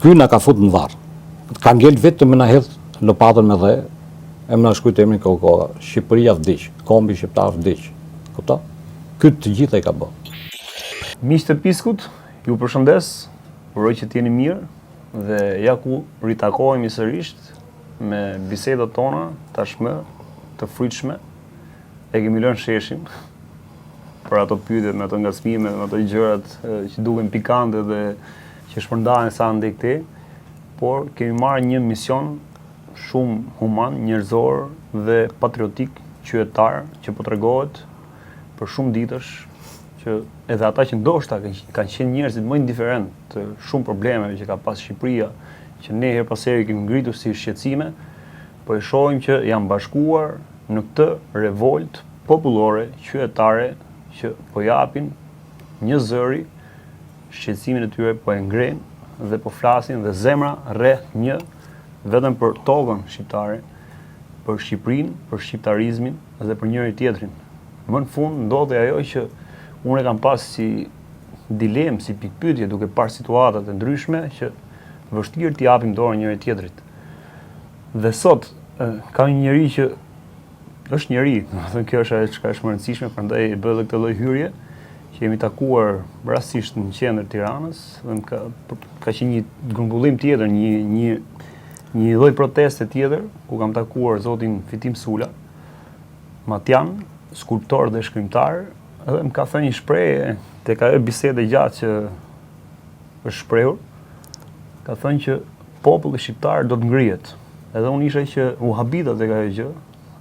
Ky na ka fut në varr. Ka ngel vetëm me na hedh lopatën me dhe e me na shkrujt emrin Koka. Shqipëria vdiq, kombi shqiptar vdiq. Kupton? Ky të gjitha i ka bë. Miq të Piskut, ju përshëndes, uroj që të jeni mirë dhe ja ku ritakohemi sërisht me bisedat tona tashmë të frytshme. E kemi lënë sheshin për ato pyetjet, me ato ngacmime, me ato gjërat që duken pikante dhe që shpërndahen sa andej këtej, por kemi marrë një mision shumë human, njerëzor dhe patriotik, qytetar, që po tregohet për shumë ditësh që edhe ata që ndoshta kanë qenë njerëzit më indiferent të shumë problemeve që ka pas Shqipëria, që ne herë pas here i kemi ngritur si shqetësime, po e shohim që janë bashkuar në këtë revoltë popullore, qytetare që po japin një zëri shqetësimin e tyre po e ngrenë dhe po flasin dhe zemra rreh një vetëm për tokën shqiptare, për Shqipërinë, për shqiptarizmin dhe për njëri tjetrin. Më në fund ndodhi ajo që unë e kam pas si dilemë, si pikëpyetje duke parë situatat e ndryshme që vështirë t'i japim dorën njëri tjetrit. Dhe sot ka një njeri që është njeri, domethënë kjo është ajo çka është më e rëndësishme, prandaj e bëj edhe këtë lloj hyrje që jemi takuar rastësisht në qendër të Tiranës dhe më ka ka qenë një grumbullim tjetër, një një një lloj proteste tjetër ku kam takuar zotin Fitim Sula, matjan, skulptor dhe shkrimtar, edhe më ka thënë një shprehje tek ajo bisedë e gjatë që është shprehur, ka thënë që populli shqiptar do të ngrihet. Edhe unë isha që u habita tek ajo gjë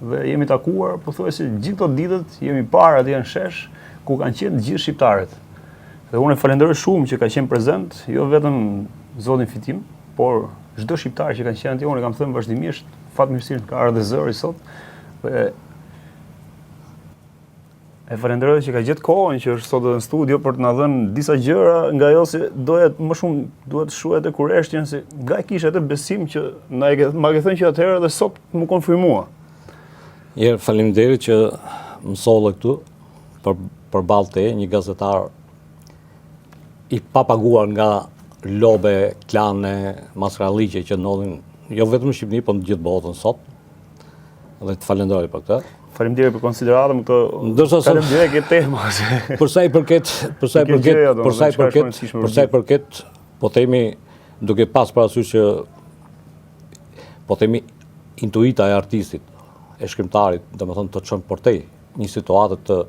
dhe jemi takuar pothuajse gjithë këto ditët jemi parë atje në shesh ku kanë qenë të gjithë shqiptarët. Dhe unë e falenderoj shumë që ka qenë prezent, jo vetëm zotin Fitim, por çdo shqiptar që kanë qenë atje, unë e kam thënë vazhdimisht, fatmirësisht ka ardhur zëri sot dhe E falenderoj që ka gjetë kohën që është sot edhe në studio për të na dhënë disa gjëra nga ajo se doja më shumë duhet të shuaj atë kureshtjen se nga e kishe atë besim që na e ke ma ke thënë që atëherë dhe sot m'u konfirmua. Njëherë faleminderit që më solle këtu për përballë teje një gazetar i papaguar nga lobe, klane, maskaralliqe që ndodhin jo vetëm në Shqipëri, por në gjithë botën sot. Dhe të falenderoj për këtë. Faleminderit për konsideratën, këto Ndërsa sa direkt ke tema. Për sa i përket, për sa i përket, për sa i përket, për sa i përket, po themi duke pas parasysh që po themi intuita e artistit, e shkrimtarit, domethënë të çon përtej një situate të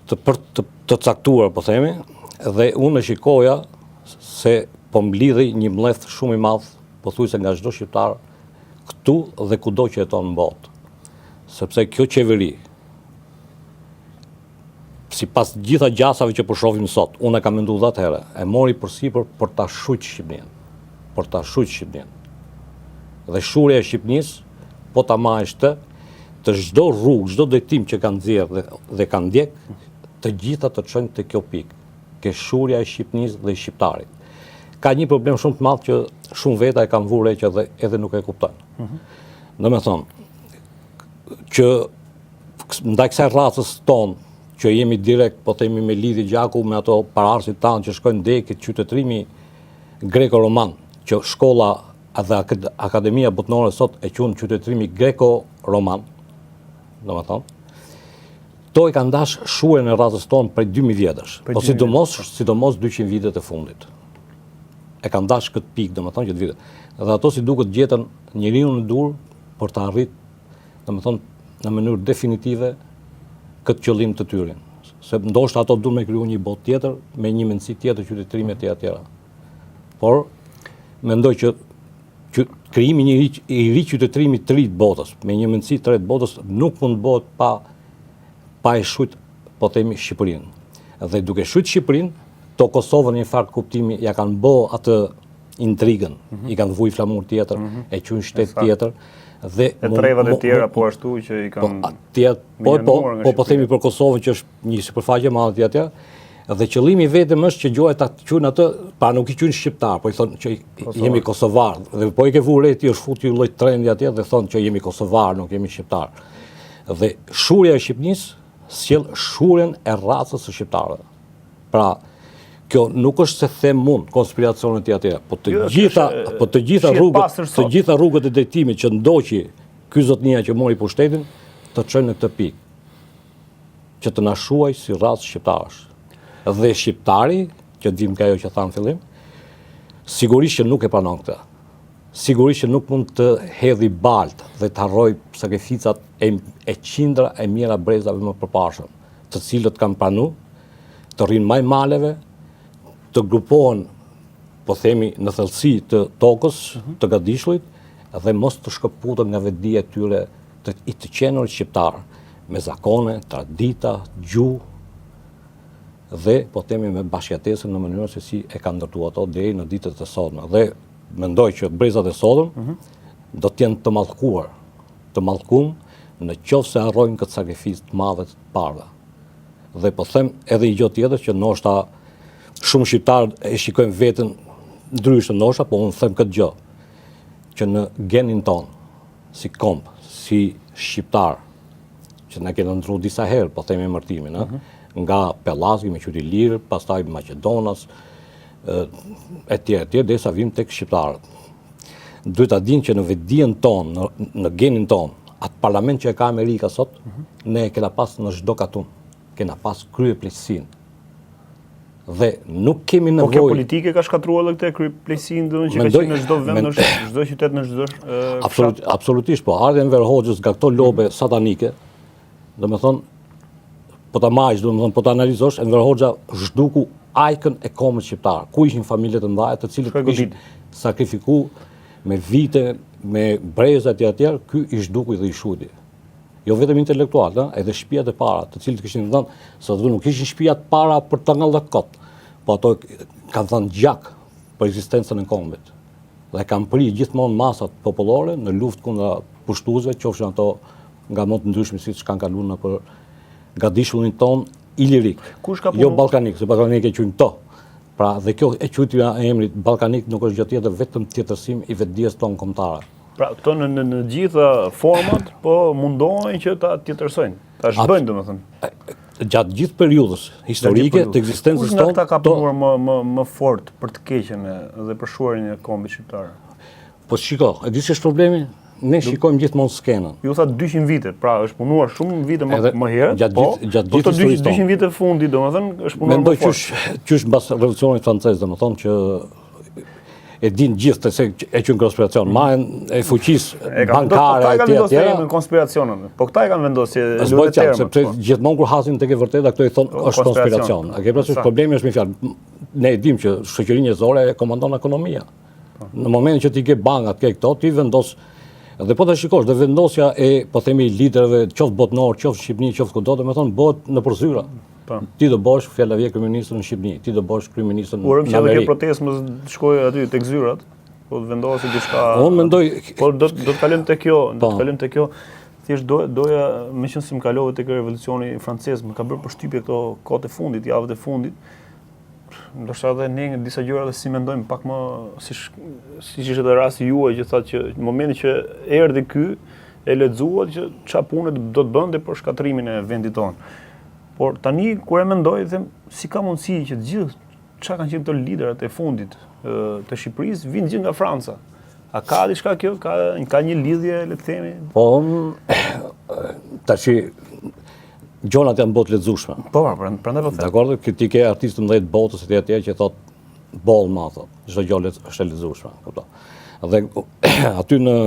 të për të, të caktuar, po themi, dhe unë e shikoja se po mblidhej një mllef shumë i madh, pothuajse nga çdo shqiptar këtu dhe kudo që jeton në botë. Sepse kjo qeveri, sipas gjitha gjasave që po shohim sot, unë e kam mendu dhe atëherë, e mori përsipër për ta shujt Shqipërinë, për ta shujt Shqipërinë. Dhe shurja e Shqipërisë, po ta marrësh të, të çdo rrugë, çdo drejtim që kanë nxjerrë dhe, dhe kanë ndjek, të gjitha të çojnë te kjo pikë. ke shurja e Shqipnisë dhe shqiptarit. Ka një problem shumë të madh që shumë veta e kanë vure që edhe, edhe nuk e kuptojnë. Mm -hmm. Domethënë, që ndaj kësaj racës tonë, që jemi direkt, po themi me lidhje gjaku me ato paraardhësit tanë që shkojnë deri ke qytetërimi greko-roman, që shkolla dhe Akademia Botnore sot e quan qytetërimi greko-roman, domethënë, Këto e kanë dash shurjen e racës tonë prej 2000 vjetësh, po sidomos, sidomos 200 vitet e fundit. E kanë dash këtë pikë, domethënë, që të vitet. Dhe ato si duket gjetën njeriun e duhur për të arrit, domethënë, në mënyrë definitive këtë qëllim të tyrin. Se ndoshta ato duan me kriju një botë tjetër, me një mendësi tjetër qytetërimi e tjera. Por, mendoj që që krijimi një i ri qytetërimi të ri të botës, me një mendësi të re të botës, nuk mund të bëhet pa pa e shujt, po themi, Shqipërinë. Dhe duke shujt Shqipërinë, to Kosovën në një farë kuptimi ja kanë bo atë intrigën, mm -hmm. i kanë vu flamur tjetër, mm -hmm. e qujnë shtet tjetër, dhe e trevat e tjera po ashtu që i po, kanë po, po, po, po, po themi për Kosovën që është një sipërfaqe e madhe atje, dhe qëllimi i vetëm është që gjoja ta quajnë atë, pa nuk i quajnë shqiptar, po i thonë që jemi kosovar, dhe po e ke vu re ti është futur një lloj trendi atje dhe thonë që jemi kosovar, nuk jemi shqiptar. Dhe shurja e Shqipnisë sjell shurjen e racës së shqiptarëve. Pra, Kjo nuk është se them unë konspiracione të atje, po të jo, gjitha, po të gjitha rrugët, të gjitha rrugët e drejtimit që ndoqi ky zotnia që mori pushtetin, të çojnë në këtë pikë. Që të na shuaj si racë shqiptarësh. Dhe shqiptari, që dim ka ajo që thamë në fillim, sigurisht që nuk e pranon këtë. Sigurisht që nuk mund të hedhi baltë dhe të harrojë sakrificat e, e qindra e mijëra brezave më përparshëm, të cilët kanë pranu të rrinë majë maleve, të grupohen, po themi, në thellësi të tokës, mm -hmm. të gadishullit, dhe mos të shkëputen nga vetëdija e tyre të, i të qenurit shqiptar, me zakone, tradita, gjuhë, dhe po themi me bashkëjetesën në mënyrën se si e kanë ndërtuar ato deri në ditët e sotme. Dhe mendoj që brezat e sotëm mm -hmm. do të jenë të mallkuar, të mallkum në qoftë se harrojnë këtë sakrificë të madhe të të parëve. Dhe po them edhe një gjë tjetër që ndoshta shumë shqiptarë e shikojnë veten ndryshe ndoshta, po unë them këtë gjë që në genin tonë si komb, si shqiptar, që ne kena ndrru disa herë, po themi emërtimin, ëh, mm -hmm. nga Pellazgi me qytet ilir, pastaj Maqedonas, e tjerë, e tjerë, derisa vim tek shqiptarët. Duhet ta dinë që në vetëdijen tonë, në, në genin tonë, atë parlament që e ka Amerika sot, mm -hmm. ne e kena pas në çdo katun. Kena pas kryepleqësinë. Dhe nuk kemi nevojë... Po kjo politike ka shkatërruar edhe këtë kryepleqësinë, do që ka qenë në çdo vend, në çdo qytet, në çdo Absolut, absolutisht, po ardhja e Enver Hoxhës nga këto lobe mm -hmm. satanike, domethënë, po ta marrësh, domethënë, po ta analizosh, Enver Hoxha zhduku ajkën e kombit shqiptar. Ku ishin familjet e mëdha, të cilët ishin sakrifiku me vite, me breza etj etj, ky i zhduku dhe i shuajti. Jo vetëm intelektual, ëh, edhe shtëpiat e para, të cilët kishin dhënë, se ato nuk ishin shtëpia të para për të ngrënë kot, po ato kanë dhënë gjak për ekzistencën e kombit. Dhe kanë pri gjithmonë masat popullore në luftë kundra pushtuesve, qofshin ato nga më të ndryshme siç kanë kaluar nëpër gadishullin tonë ilirik. Kush ka jo punu? Jo ballkanik, se ballkanik e quajnë këto. Pra, dhe kjo e quajtja e emrit ballkanik nuk është gjë tjetër vetëm tjetërsim i vetëdijes tonë kombëtare. Pra, këto në në, në gjitha format po mundohen që ta tjetërsojnë, ta zhbëjnë domethënë. Gjatë gjithë periudhës historike të ekzistencës tonë, kush nga këta ka punuar më më më fort për të keqen dhe për shuarjen e kombit shqiptar? Po shiko, e di si është problemi? Ne shikojmë gjithmonë skenën. Ju thatë 200 vite, pra është punuar shumë vite më, më herët, gjatë po, gjithë gjatë po gjithë historisë tonë. 200 vite fundi, domethënë, është punuar më fort. Mendoj qysh qysh mbas revolucionit francez, domethënë që e din gjithë të se e quajnë konspiracion, mm. marrjen e fuqisë bankare e tjera tjera. Po konspiracionin. Po këta e kanë vendosur që s'bëhet fjalë, sepse po. gjithmonë kur hasim tek e vërteta këto i thonë po, është konspiracion. A ke parasysh problemi është me fjalë. Ne e dimë që shoqërinë njerëzore e komandon ekonomia. Në momentin që ti ke bankat, ke këto, ti vendos dhe po ta shikosh dhe vendosja e po themi liderëve, qoftë botnor, qoftë në Shqipëri, qoftë kudo, domethënë bëhet nëpër zyra. Po. Ti do bësh fjala vjen kryeministër në Shqipëri, ti do bësh kryeministër në Amerikë. Urojmë që edhe kjo protestë mos shkojë aty tek zyrat, po të vendoset diçka. Unë mendoj por do do të kalojmë te kjo, do të po. kalojmë te kjo. Thjesht do doja, meqenëse më kalove tek revolucioni francez, më ka bërë përshtypje këto kohët e fundit, javët e fundit, ndoshta edhe ne në disa gjëra dhe si mendojmë pak më si siç ishte edhe rasti juaj që thatë që në momentin që erdhi ky e lexuat që ça pune do të bënte për shkatërrimin e vendit tonë. Por tani kur e mendoj them si ka mundësi që të gjithë ça kanë qenë këto liderat e fundit të Shqipërisë vijnë gjithë nga Franca. A ka diçka kjo? Ka ka një lidhje, le të themi? Po, tashi gjonat janë boll të lexueshme. Po, po, pra, prandaj po them. Dakor, ti ke artistë të mëdhenj të botës etj etj që thot boll ma thot, çdo gjë është e lexueshme, kupton. Dhe aty në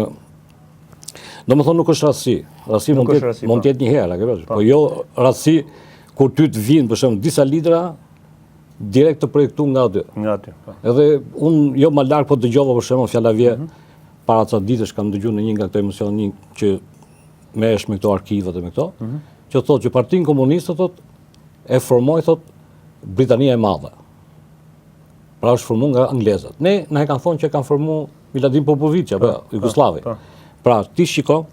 Domethënë nuk është rastësi. Rastësi mund të jetë mund të jetë një herë, a ke parasysh? Po. po jo rastësi kur ty të vijnë për shembull disa lidera direkt të projektuar nga aty. Nga aty, po. Edhe unë jo më larg po dëgjova për shembull fjala vjen mm -hmm. para ca ditësh kam dëgjuar në një nga këto emisione një që merresh me këto arkivat e me këto, mm -hmm. që thotë që Partinë Komuniste thotë e formoi thotë Britania e Madhe. Pra është formuar nga anglezët. Ne na e kanë thonë që e kanë formuar Miladin Popovici apo po, Jugosllavi. Po. Pra ti shiko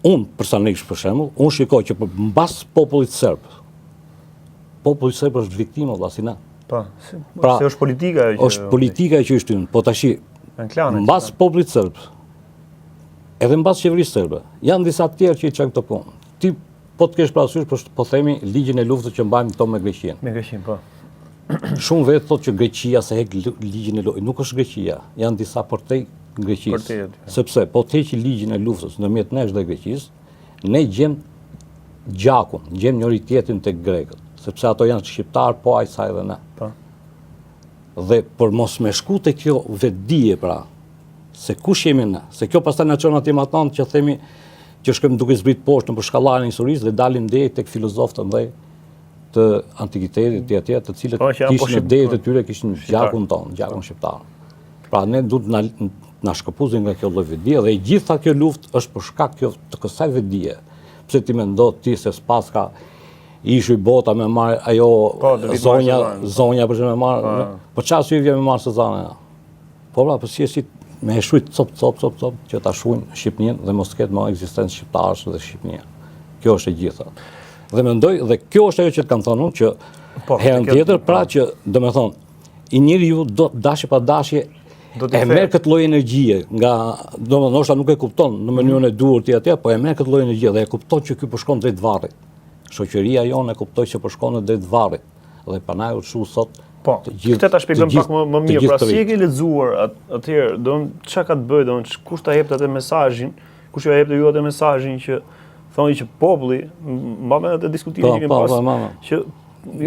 unë personalisht për shembull, unë shikoj që për mbas popullit serb, populli serb është viktimë vëlla si na. Po, si, pra, se është politika ajo që është politika që i shtyn, po tashi mbas popullit serb, edhe mbas qeverisë serbe, janë disa të tjerë që i çojnë këto punë. Ti po të kesh parasysh, po, po themi ligjin e luftës që mbajmë këto me Greqinë. Me Greqinë, po. Shumë vetë thotë që Greqia se hek ligjin e luftës. Nuk është Greqia, janë disa përtej Greqisë. Përtej, sepse po të heqi ligjin e luftës ndërmjet nesh dhe Greqisë, ne gjejmë gjakun, gjejmë njëri-tjetrin tek grekët, sepse ato janë shqiptarë po aq sa edhe ne. Po. Dhe për mos me shku te kjo vetëdije pra, se kush jemi ne, se kjo pastaj na çon atje matanë që themi që shkojmë duke zbrit poshtë nëpër shkallaren e historisë dhe dalim deri tek filozofët e mëdhenj të antikitetit e tjerë, të cilët po, kishin po në dejet e tyre kishin gjakun tonë, gjakun po. shqiptar. Pra ne duhet na na shkëpusin nga kjo lloj vetëdije dhe e gjitha kjo luftë është për shkak kjo të kësaj vetëdije. Pse ti mendo ti se s'paska ishuj bota me marr ajo po, zonja, zonja për që me marr, po, po ça arsye vjen me marr Sezanën? Po pra, po si e si me e shujt cop cop cop cop që ta shujnë Shqipëninë dhe mos të ketë më ekzistencë shqiptarësh dhe Shqipënia. Kjo është e gjitha. Dhe mendoj dhe kjo është ajo që të kam thënë unë që po, herën tjetër pra që domethënë i njeriu do dashje pa dashje do të e merr këtë lloj energjie nga domethënë ndoshta nuk e kupton në mënyrën e duhur ti atje, po e merr këtë lloj energjie dhe e kupton që ky po shkon drejt varrit. Shoqëria jonë e kuptoi që po shkon drejt varrit. Dhe prandaj u çu sot Po, këtë ta shpjegojmë pak më, më mirë. Pra si e ke lexuar at, atëherë, do çka ka të bëjë, do kush ta jepte atë mesazhin, kush ju jepte ju atë mesazhin që thonë që populli, mba mend atë diskutimin po, që kemi po, pas, po, po, që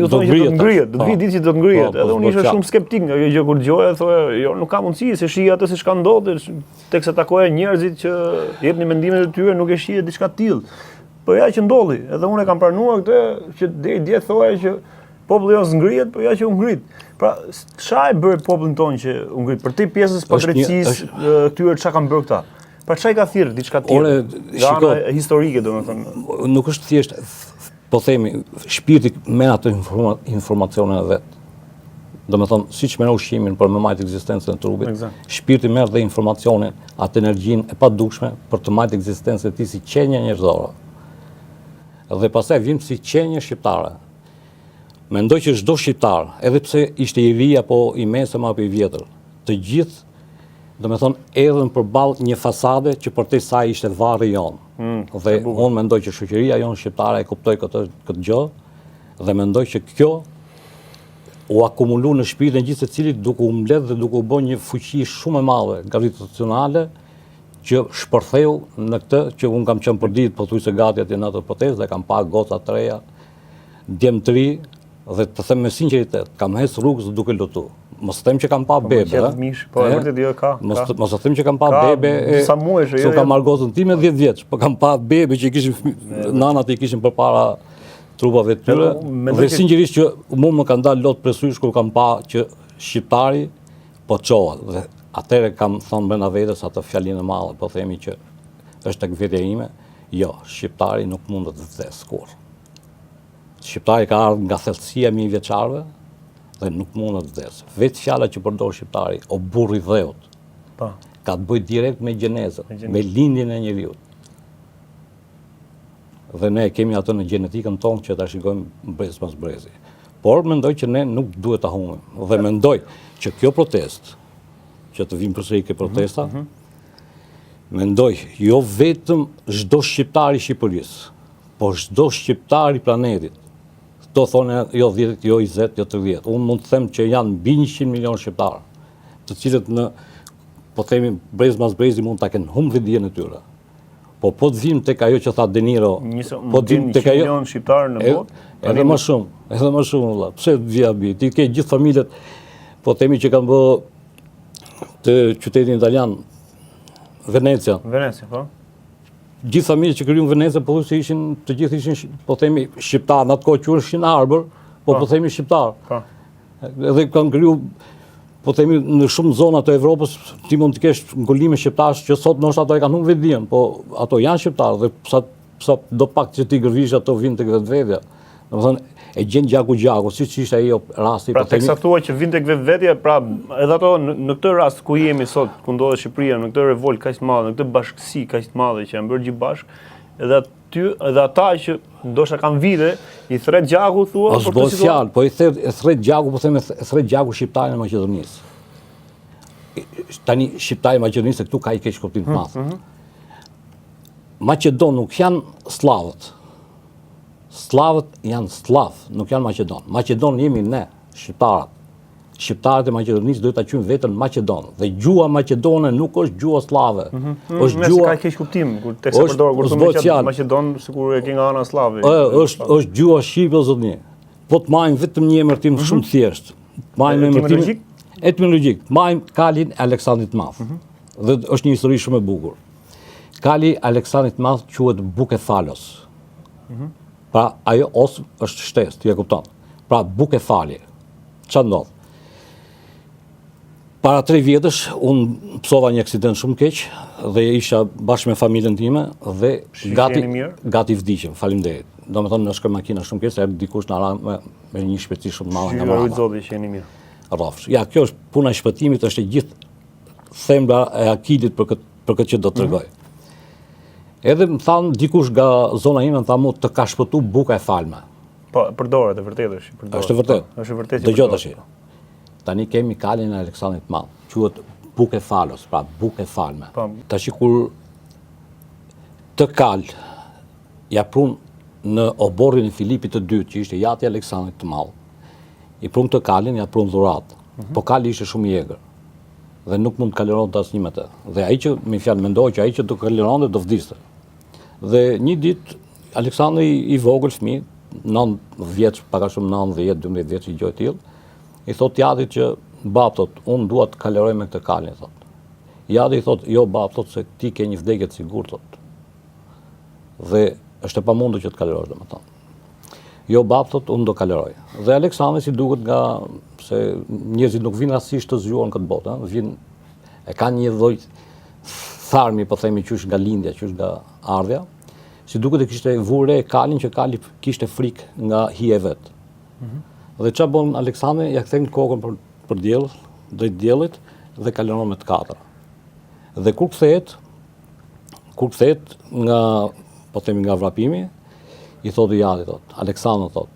ju thonë që do të ngrihet, do të vijë ditë që do të ngrihet. Po, edhe unë isha shumë skeptik nga kjo gjë kur dëgjoja, thoja, jo, nuk ka mundësi, se shihja atë se çka ndodhte, teksa takoja njerëzit që jepnin mendimet e tyre, nuk e shihja diçka të tillë. Po ja që ndodhi, edhe unë e kam pranuar këtë që deri dje thoja që populli jonë s'ngrihet, po ja që u ngrit. Pra, ça e bëri popullin tonë që u ngrit? Përtej pjesës padrejtësisë, këtyre ça kanë bërë këta? Pra ça i ka thirrë diçka tjetër? Ore, shiko, historike domethënë. Nuk është thjesht po themi, shpirti merr atë informa, informacionin e vet. Domethënë, siç merr ushqimin për me majtë ekzistencën e trupit, exact. shpirti merr dhe informacionin, atë energjinë e padukshme për të majtë ekzistencën e tij si qenie njerëzore. Dhe pastaj vim si qenie shqiptare. Mendoj që çdo shqiptar, edhe pse ishte i ri apo i mesëm apo i vjetër, të gjithë, domethënë, erdhën përballë një fasade që përtej saj ishte varri jonë. Mm, dhe unë mendoj që shoqëria jonë shqiptare e kuptoi këtë, këtë gjë, dhe mendoj që kjo u akumulu në shpirtin e gjithsecilit duke u mbledh dhe duke u bë një fuqi shumë e madhe gravitacionale që shpërtheu në këtë që unë kam qenë përditë pothuajse gati atje në atë protestë dhe kam pa goca të reja, djem të ri dhe të them me sinqeritet, kam hec rrugës duke lotu. Mos them që kam pa po, bebe, mish, po e vërtet jo ka. Mos mos të them që kam pa bebe e sa muajsh, jo. Kam marrë gocën time 10 vjeç, po kam pa bebe që i kishin nanat i kishin përpara trupave të tyre. Dhe sinqerisht që mua më kanë dalë lot prej sysh kur kam pa që shqiptari po çohet dhe atëherë kam thënë brenda vetes atë fjalinë e madhe, po themi që është tek vetja ime, jo, shqiptari nuk mund të vdesë kurrë. Shqiptari ka ardhur nga thellësia e mijëvjeçarëve dhe nuk mund të vdesë. Vetë fjala që përdor shqiptari, o burrë i dheut, po. ka të bëjë direkt me gjenezën, me lindjen e njeriut. Dhe ne e kemi atë në gjenetikën tonë që ta shikojmë brez pas brezi. Por mendoj që ne nuk duhet ta humbim. Dhe mendoj që kjo protestë, që të vim përsëri ke protesta, mm -hmm. mendoj jo vetëm çdo shqiptar i Shqipërisë, po çdo shqiptar i planetit, do thonë jo 10, jo 20, jo 30. Unë mund të them që janë mbi 100 milion shqiptarë, të cilët në po themi brez mas brezi mund ta kenë humbur vetëdijen e tyre. Po po të vim tek ajo që tha De Niro, po të vim tek ajo milion shqiptar në botë, edhe më shumë, edhe më shumë vëlla. Pse vija bi? Ti ke gjithë familjet, po themi që kanë bë të qytetin italian Venecia. Venecia, po. Gjithë familjet që krijuan Venecia, po se ishin të gjithë ishin, po themi shqiptar, në atë kohë quheshin arbër, po po, po themi shqiptar. Po. Edhe kanë kriju, po themi, në shumë zona të Evropës, ti mund të kesh ngulime shqiptarësh që sot ndoshta ato e kanë humbur vetëdijen, po ato janë shqiptarë dhe sa sa do pak që ti gërvish ato vijnë tek vetvetja. Domethënë, e gjen gjaku gjaku, siç ishte ai rasti, pra, po themi. Pra teksa thua që vijnë tek vetvetja, pra edhe ato në, në këtë rast ku jemi sot, ku ndodhet Shqipëria, në këtë revoltë kaq të madhe, në këtë bashkësi kaq të madhe që janë bërë gjithë bashkë, edhe Ty edhe ata që ndoshta kanë vite, i thret gjaku thua për këtë situatë. Fjalë, po i thret, e thret gjaku, po them e thret gjaku shqiptarin e Maqedonisë. Tani shqiptari i Maqedonisë këtu ka një keqkuptim të madh. Mm -hmm. Maqedon nuk janë sllavët. Sllavët janë sllav, nuk janë maqedon. Maqedon jemi ne, Shqiptarët. Shqiptarët e Maqedonisë duhet ta quajnë veten Maqedon dhe gjuha maqedone nuk është gjuha sllave. Mm -hmm. Është gjuha ka keqkuptim kur teksa përdor kur thonë Maqedon sikur e ke nga ana sllave. Ë është është gjuha shqipe zotni. Po të marrim vetëm një emërtim mm -hmm. shumë të thjeshtë. Të marrim emërtim etimologjik. Të marrim kalin e Aleksandrit të Madh. Mm -hmm. Dhe është një histori shumë e bukur. Kali i Aleksandrit të Madh quhet Bukefalos. Mm -hmm. Pra ajo os është shtesë, ti e kupton. Pra Bukefali. Ça ndodh? Para tre vjetësh, unë pësova një aksident shumë keq dhe isha bashkë me familjen time dhe gati, gati vdiqëm, faleminderit. Domethënë na shkoi makina shumë keq, se erdhi dikush na ra me, me një shpejtësi shumë të madhe nga mbrapa. Zoti që jeni mirë. Rrofsh. Ja, kjo është puna e shpëtimit, është e gjithë thembra e Akilit për këtë, për këtë që do të tregoj. Mm -hmm. Edhe më thanë dikush nga zona ime, më tha mu të ka shpëtu buka e falme. Po, përdoret, e vërtetë është, përdoret. Është e vërtetë. Po, është e vërtetë. Dëgjo tash. Tani kemi kalin e Aleksandrit të Madh, quhet Bukefalos, pra bukë e falme. Po. Tash kur këtë kal ia prun në oborrin e Filipit të dytë, që ishte jati i Aleksandrit të Madh. I prun këtë kalin, ia prun dhuratë. Mm -hmm. Po kali ishte shumë i egër dhe nuk mund të kalëronte asnjë me të. Dhe ai që, me fjalë, mendoi që ai që do kalëronte do vdiste. Dhe një ditë Aleksandri i vogël fëmijë, 9 vjeç, pak a shumë 9, 10, 12 vjeç, një gjë e tillë, i thotë t'jatit që bab thot, unë dua të kalëroj me këtë kalin thot. Jati i thot, jo bab thot se ti ke një vdekje të sigurt thot. Dhe është e pamundur që të kalërosh domethënë. Jo bab thot, unë do kalëroj. Dhe Aleksandri si duket nga se njerëzit nuk vinë rastësisht të zgjuar në këtë botë, ëh, vinë e kanë një lloj tharmi, po themi qysh nga lindja, qysh nga ardhja, si duket e kishte vurë re kalin që kali kishte frikë nga hija e vet. Mm -hmm. Dhe ça bon Aleksandri, ja kthen kokën për, për diell, drejt diellit dhe kalëron me të katra. Dhe kur kthehet, kur kthehet nga, po themi nga vrapimi, i thotë i jati, thotë, Aleksandër, thotë,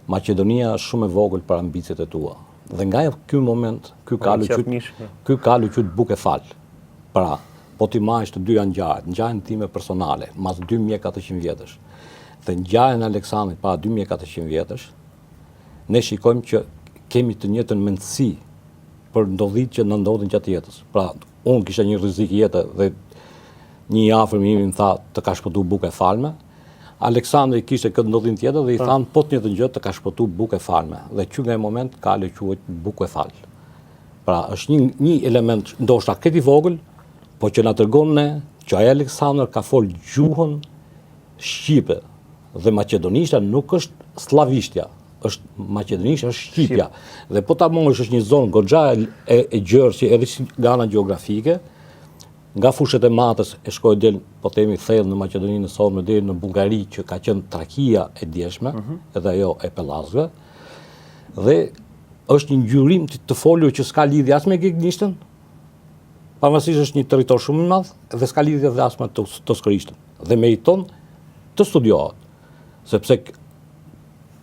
Maqedonia është shumë e vogël për ambiciet e tua. Dhe nga ky moment, ky po, kal u qujt, ky kal u qujt Bukefal. Pra, po t'i marrësh të dyja ngjarjet, ngjarjen time personale, mas 2400 vjetësh, dhe ngjarjen e Aleksandrit para 2400 vjetësh, ne shikojmë që kemi të njëjtën mendësi për ndodhitë që na ndodhin gjatë jetës. Pra, unë kisha një rrezik jete dhe një i afërm imi më tha të ka shpëtu buka e falme. Aleksandri kishte këtë ndodhinë tjetër dhe i po. thanë po të njëjtën gjë të ka shpëtu buka e falme. Dhe që nga ai moment kali quhet Bukefal. Pra, është një, një element, ndoshta krejt i vogël, po që na tregon ne që ai Aleksandër ka fol gjuhën shqipe dhe maqedonishtja nuk është sllavishtja, është maqedonishtja, është shqipja. Dhe po ta marrësh është një zonë goxha e, e, e gjerë si edhe si nga ana gjeografike, nga fushat e Matës e shkoi del, po themi thellë në Maqedoninë e sotme deri në Bullgari që ka qenë Trakia e djeshme, mm -hmm. edhe ajo e Pellazgëve. Dhe është një ngjyrim të, të folur që s'ka lidhje as me gegnishtën, pavarësisht është një territor shumë i madh dhe s'ka lidhje dhe as me toskërishtën. Dhe meriton të studiohet, sepse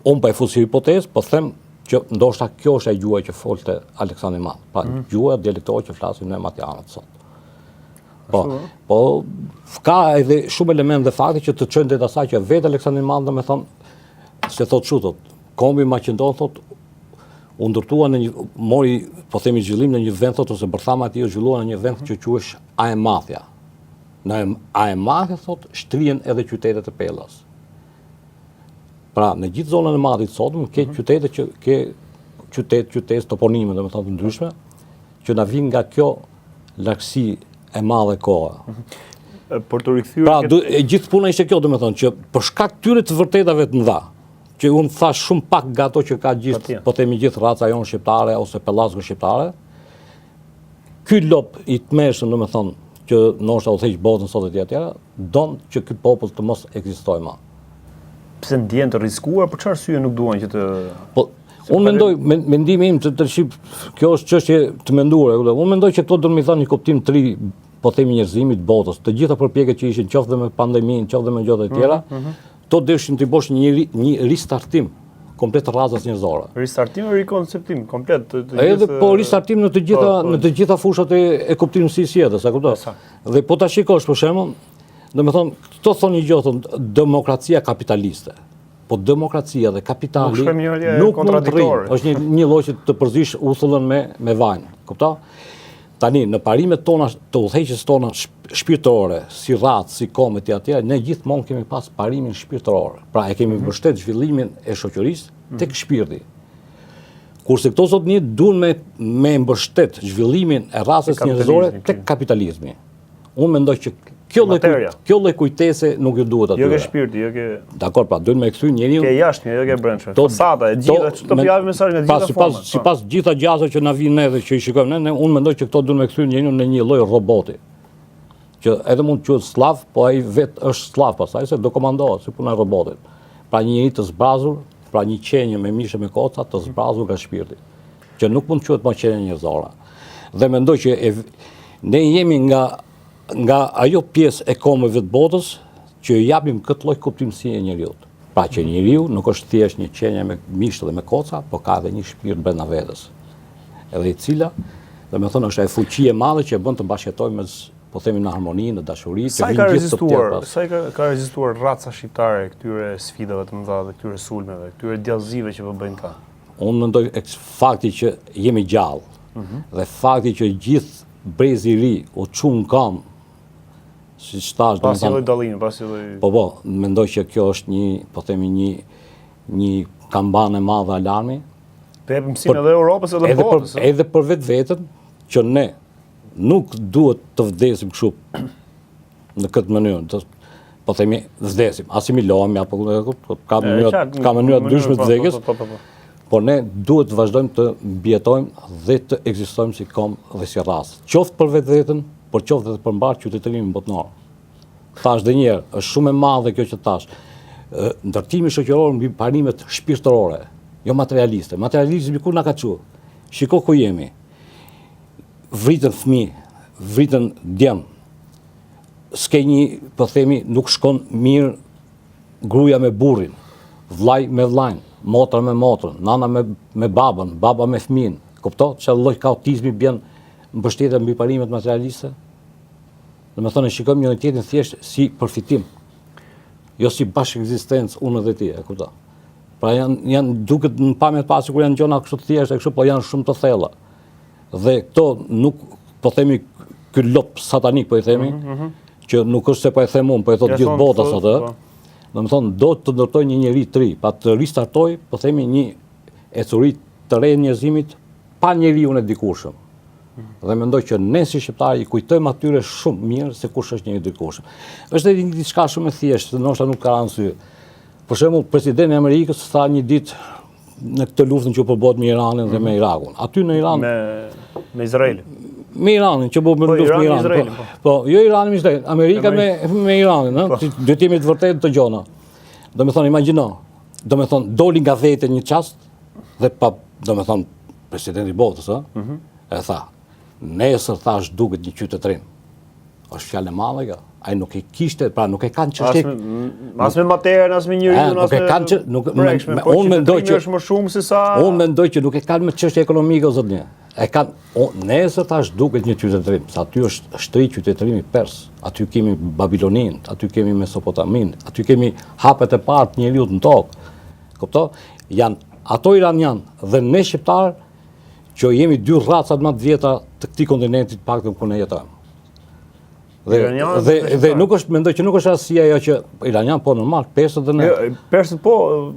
unë po e fus si hipotezë, po them që ndoshta kjo është ajo gjuha që folte Aleksandri i Madh, pra mm. gjuha dialektore që flasim ne matjanët sot. Po, po ka edhe shumë elemente dhe fakte që të çojnë drejt asaj që vetë Aleksandri i Madh, domethënë, se thotë kështu thotë, kombi maqedon thotë u ndërtua në një mori, po themi zhvillim në një vend thotë ose bërthama e tij u zhvillua në një vend që quhesh Aemathia. Në Aemathia thotë shtrihen edhe qytetet e Pellës. Pra, në gjithë zonën e Matit sotëm, ke mhm. qytete që ke qytet, qytet, toponime, domethënë të ndryshme, që na vijnë nga kjo largësi e madhe kohe. Mhm. Për të rikthyer Pra, e gjithë puna ishte kjo, domethënë, që për shkak këtyre të vërtetave të mëdha, që unë thashë shumë pak nga ato që ka gjithë, po themi gjithë raca jonë shqiptare ose pellazgo shqiptare, Ky lob i tmerrshëm, domethënë, që ndoshta udhëheq botën sot e tjera, don që ky popull të mos ekzistojë më. Pse ndjehen të rrezikuar, për çfarë arsye nuk duan që të Po, unë mendoj, mendimi im të të ship, kjo është çështje të menduar, unë mendoj që këto do me dhënë një kuptim të ri, po themi njerëzimit botës, të gjitha përpjekjet që ishin qoftë dhe me pandeminë, qoftë dhe me gjëra të tjera, mm -hmm. Këto deshin t'i bosh një, një ristartim komplet racës njerëzore. Ristartim e rikonceptim komplet të, të gjithë. Edhe po ristartim në të gjitha po, po. në të gjitha fushat e, e kuptimësisë së jetës, e kupton? Dhe po ta shikosh për shembull, domethënë, këto thonë një gjë, thonë demokracia kapitaliste. Po demokracia dhe kapitali nuk mund të rrinë. Është një një lloj që të përzish uthullën me me vajin. Kupton? Tani në parimet tona të udhëheqjes tona shpirtërore, si racë, si komb etj etj, ne gjithmonë kemi pas parimin shpirtëror. Pra e kemi mm -hmm. mbështet zhvillimin e shoqërisë mm -hmm. tek shpirti. Kurse këto zotni duan me me mbështet zhvillimin e racës njerëzore tek kapitalizmi. Unë mendoj që kjo lloj kjo lloj kujtese nuk ju duhet atyre. Jo ke shpirti, jo ke Dakor, pra duhet me kthy njeriun. Ke jashtme, jo ke brendshme. Fasada e gjitha, ç'të po japim mesazh nga gjitha format. Sipas sipas po. gjitha gjasave që na vijnë ne dhe që i shikojmë ne, ne unë mendoj që këto duhet me kthy njeriun në një lloj roboti. Që edhe mund të quhet sllav, po ai vet është sllav pastaj se do komandohet si puna e robotit. Pra një njeri të zbrazur, pra një qenie me mish e me koca të zbrazur nga shpirti. Që nuk mund të quhet më qenie njerëzore. Dhe mendoj që e, ne jemi nga nga ajo pjesë e kombeve të botës që i japim këtë lloj kuptimësie njeriut. Pra që njeriu nuk është thjesht një qenie me mish dhe me koca, po ka edhe një shpirt brenda vetes. Edhe i cila, domethënë është ajo fuqi e madhe që e bën të bashkëjetojë me po themi në harmoni, në dashuri, të vinë gjithë të tjerë pas. Sa i ka, ka rezistuar raca shqiptare këtyre sfidave të mëdha dhe këtyre sulmeve, këtyre djallëzive që po bëjnë këta? Unë mendoj fakti që jemi gjallë mm -hmm. dhe fakti që gjithë brezi i ri u çu në kam siç thash, pas një lloj dallimi, pas një lloj Po po, mendoj që kjo është një, po themi një një kambanë e madhe alarmi. Të jep mësim edhe Europës edhe edhe botës. Për, edhe për vetveten që ne nuk duhet të vdesim kështu në këtë mënyrë, do po themi vdesim, asimilohemi apo ka mënyra ka mënyra të ndryshme të po, vdekjes. Po, po, por ne duhet të vazhdojmë të mbijetojmë dhe të ekzistojmë si komb dhe si racë. Qoftë për vetveten, por qoftë edhe për mbarë qytetërimin botëror. Thash dhe njëherë, është shumë e madhe kjo që thash. Ndërtimi shoqëror mbi parimet shpirtërore, jo materialiste. Materializmi ku na ka çu? Shiko ku jemi. Vriten fëmijë, vriten djem, s'ke një, po themi, nuk shkon mirë gruaja me burrin, vllai me vllain, motra me motrën, nana me, me babën, baba me fëmijën. Kupto? Çfarë lloj kaotizmi bjen mbështetja mbi parimet materialiste? Domethënë, shikojmë njëri tjetrin thjesht si përfitim, jo si bashkëekzistencë unë dhe ti, e kupto? Pra janë, janë duket në pamje të parë sikur janë gjëra kështu të thjeshta kështu, po janë shumë të thella. Dhe këto nuk, po themi, ky lob satanik, po i themi, mm -hmm. që nuk është se po e them unë, po e thotë gjithë bota sot, ë. Po. Domethënë, do të ndërtojë një njeri të ri, pa të ristartojë, po themi një ecuri të re njerëzimit pa njeriun e dikurshëm. Mhm. Dhe mendoj që ne si shqiptarë i kujtojmë atyre shumë mirë se kush është njeriu i dikurshëm. Është edhe një diçka shumë e thjeshtë, ndoshta nuk ka rënë në sy. Për shembull, presidenti i Amerikës tha një ditë në këtë luftën që po bëhet me Iranin dhe me mhm. Irakun. Aty në Iran me me Izraelin. Me Iranin që po bën po, luftë me Iranin. Po, po, po, jo Iranin me Izraelin, Amerika me me Iranin, ëh. Po. Do të jemi të vërtetë të gjona. Domethënë imagjino. Domethënë doli nga vetja një çast dhe pa, domethënë presidenti i botës, ëh. Mm -hmm. E tha, nesër tha zhduket një qytetërim. Është fjalë e madhe kjo. Ai nuk e kishte, pra nuk e kanë çështje. As me materien, as me njeriun, as me nuk e kanë që nuk me, me, po unë mendoj që është më shumë se sa Unë mendoj që nuk e kanë me çështje ekonomike zotni. E kanë nesër tha zhduket një qytetërim, se aty është shtri qytetërimi pers. Aty kemi Babilonin, aty kemi Mesopotaminë, aty kemi hapet e parë të njeriut në tokë. Kupto? Janë ato iranian dhe ne shqiptarë që jemi dy racat më të vjetra të këtij kontinenti të paktën ku ne jetojmë. Dhe, dhe, dhe nuk është, mendoj që nuk është rastësi ajo që iranian, po normal, persët dhe ne. Jo, persët po,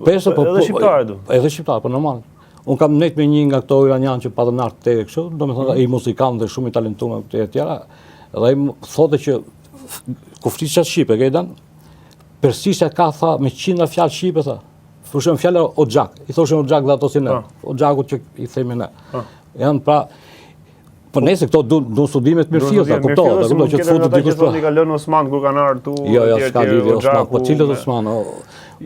persët, po, edhe po, shqiptarët. Edhe shqiptarët, po normal. Unë kam nejt me një nga këto iranian që patën ardhur te kështu, domethënë, mm -hmm. ai muzikant dhe shumë i talentuar e tjera, dhe ai thotë që ku flisja shqipe, ke idenë? Persishtja ka tha me qindra fjalë shqipe tha. Për shembull fjala oxhak, i thoshin oxhak dhe ato si ne, po. oxhakut që i themi ne. Po. Janë pra, Po nëse këto duan duan studime të mirëfillta, kupto, e kupto që të futet dikush po. I ka lënë Osman kur kanë ardhur këtu. Jo, jo, s'ka lidhje Osman, po cilët Osman?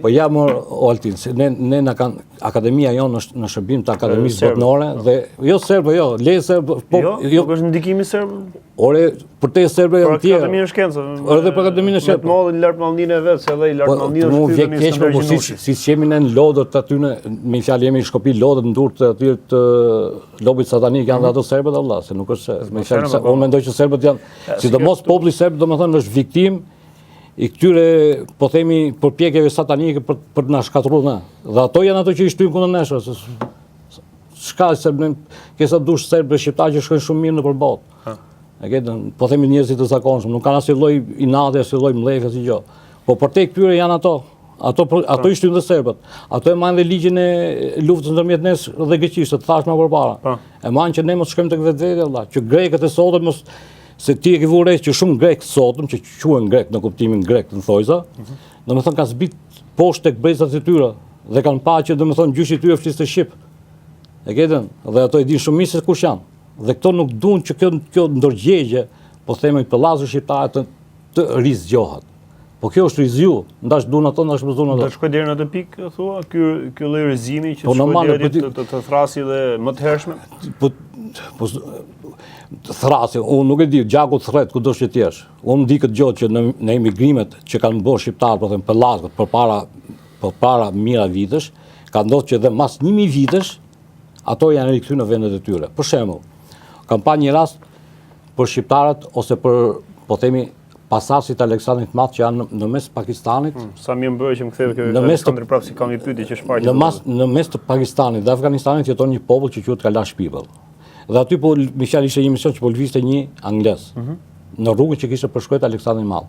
Po ja mor o Altin, se ne ne na kanë akademia jonë është në shërbim të akademisë botërore po. dhe jo serbe, jo, le serb, po jo, jo, nuk është ndikimi serb. Ore, për te serbë janë tjerë. Për Akademinë e Shkencave. Edhe për Akademinë e Shkencave. Me të madhin lartmadhninë e vet, se edhe i lartmadhninë po, është ky tani. Po si si jemi ne në lodër të atyne, me fjalë jemi në shkopi lodër në durë të atyre të lobit satanik janë mm -hmm. ato serbët valla, se nuk është se me fjalë se unë mendoj që serbët janë, sidomos populli serb domethënë është viktimë. I këtyre, po themi, përpjekjeve satanike për, për të na shkatërruar ne. Dhe ato janë ato që i shtyjnë kundër nesh, se s'ka se ne ke sa dush serbë dhe shqiptarë që shkojnë shumë mirë nëpër botë. E ke, po themi njerëzit të zakonshëm, nuk kanë asnjë lloj inati, asnjë lloj mllefi, asnjë gjë. Po përtej këtyre janë ato, ato ato i shtyjnë dhe serbët. Ato e majnë dhe ligjin e luftës ndërmjet nesh dhe Greqisë, të thashë më përpara. Po. E majnë që ne mos shkojmë tek vetvetja, vëlla, që grekët e sotëm mos se ti e ke vënë re që shumë grekë të sotëm që quhen grek në kuptimin grek në thojza, mm -hmm. domethënë kanë zbrit poshtë tek brezat e tyre dhe kanë pa që domethënë gjyshi i tyre fliste shqip. E ke dhe ato e dinë shumë mirë se kush janë. Dhe këto nuk duan që kjo kjo ndërgjegje, po themi pellazgo shqiptare të të rizgjohet. Po kjo është rizgju, ndash duan ato, ndash mos duan ato. Do të shkojë deri në atë pikë, thua, ky ky lloj rizgjimi që po, shkoi deri po, të, të, të thrasi dhe më të hershme? Po po thrasi, unë nuk e di, gjaku thret kudo që të jesh. Unë di këtë gjë që në në emigrimet që kanë bërë shqiptarët, po them pellazgët përpara përpara mijëra vitesh, ka ndodhur që edhe mas 1000 vitesh ato janë rikthyer në vendet e tyre. Për shembull, kam pa një rast për shqiptarët ose për, po themi, pasardhësit e Aleksandrit të Madh që janë në, në mes të Pakistanit. Hmm, sa mirë më bëre që më ktheve kjo në mes të prapë si kam një pyetje që shfaqet. Në mas në mes të Pakistanit dhe Afganistanit jeton një popull që quhet Kalash People. Dhe aty po me fjalë ishte një mision që po lëvizte një anglez. Mm -hmm. Në rrugën që kishte përshkruar Aleksandri i Madh.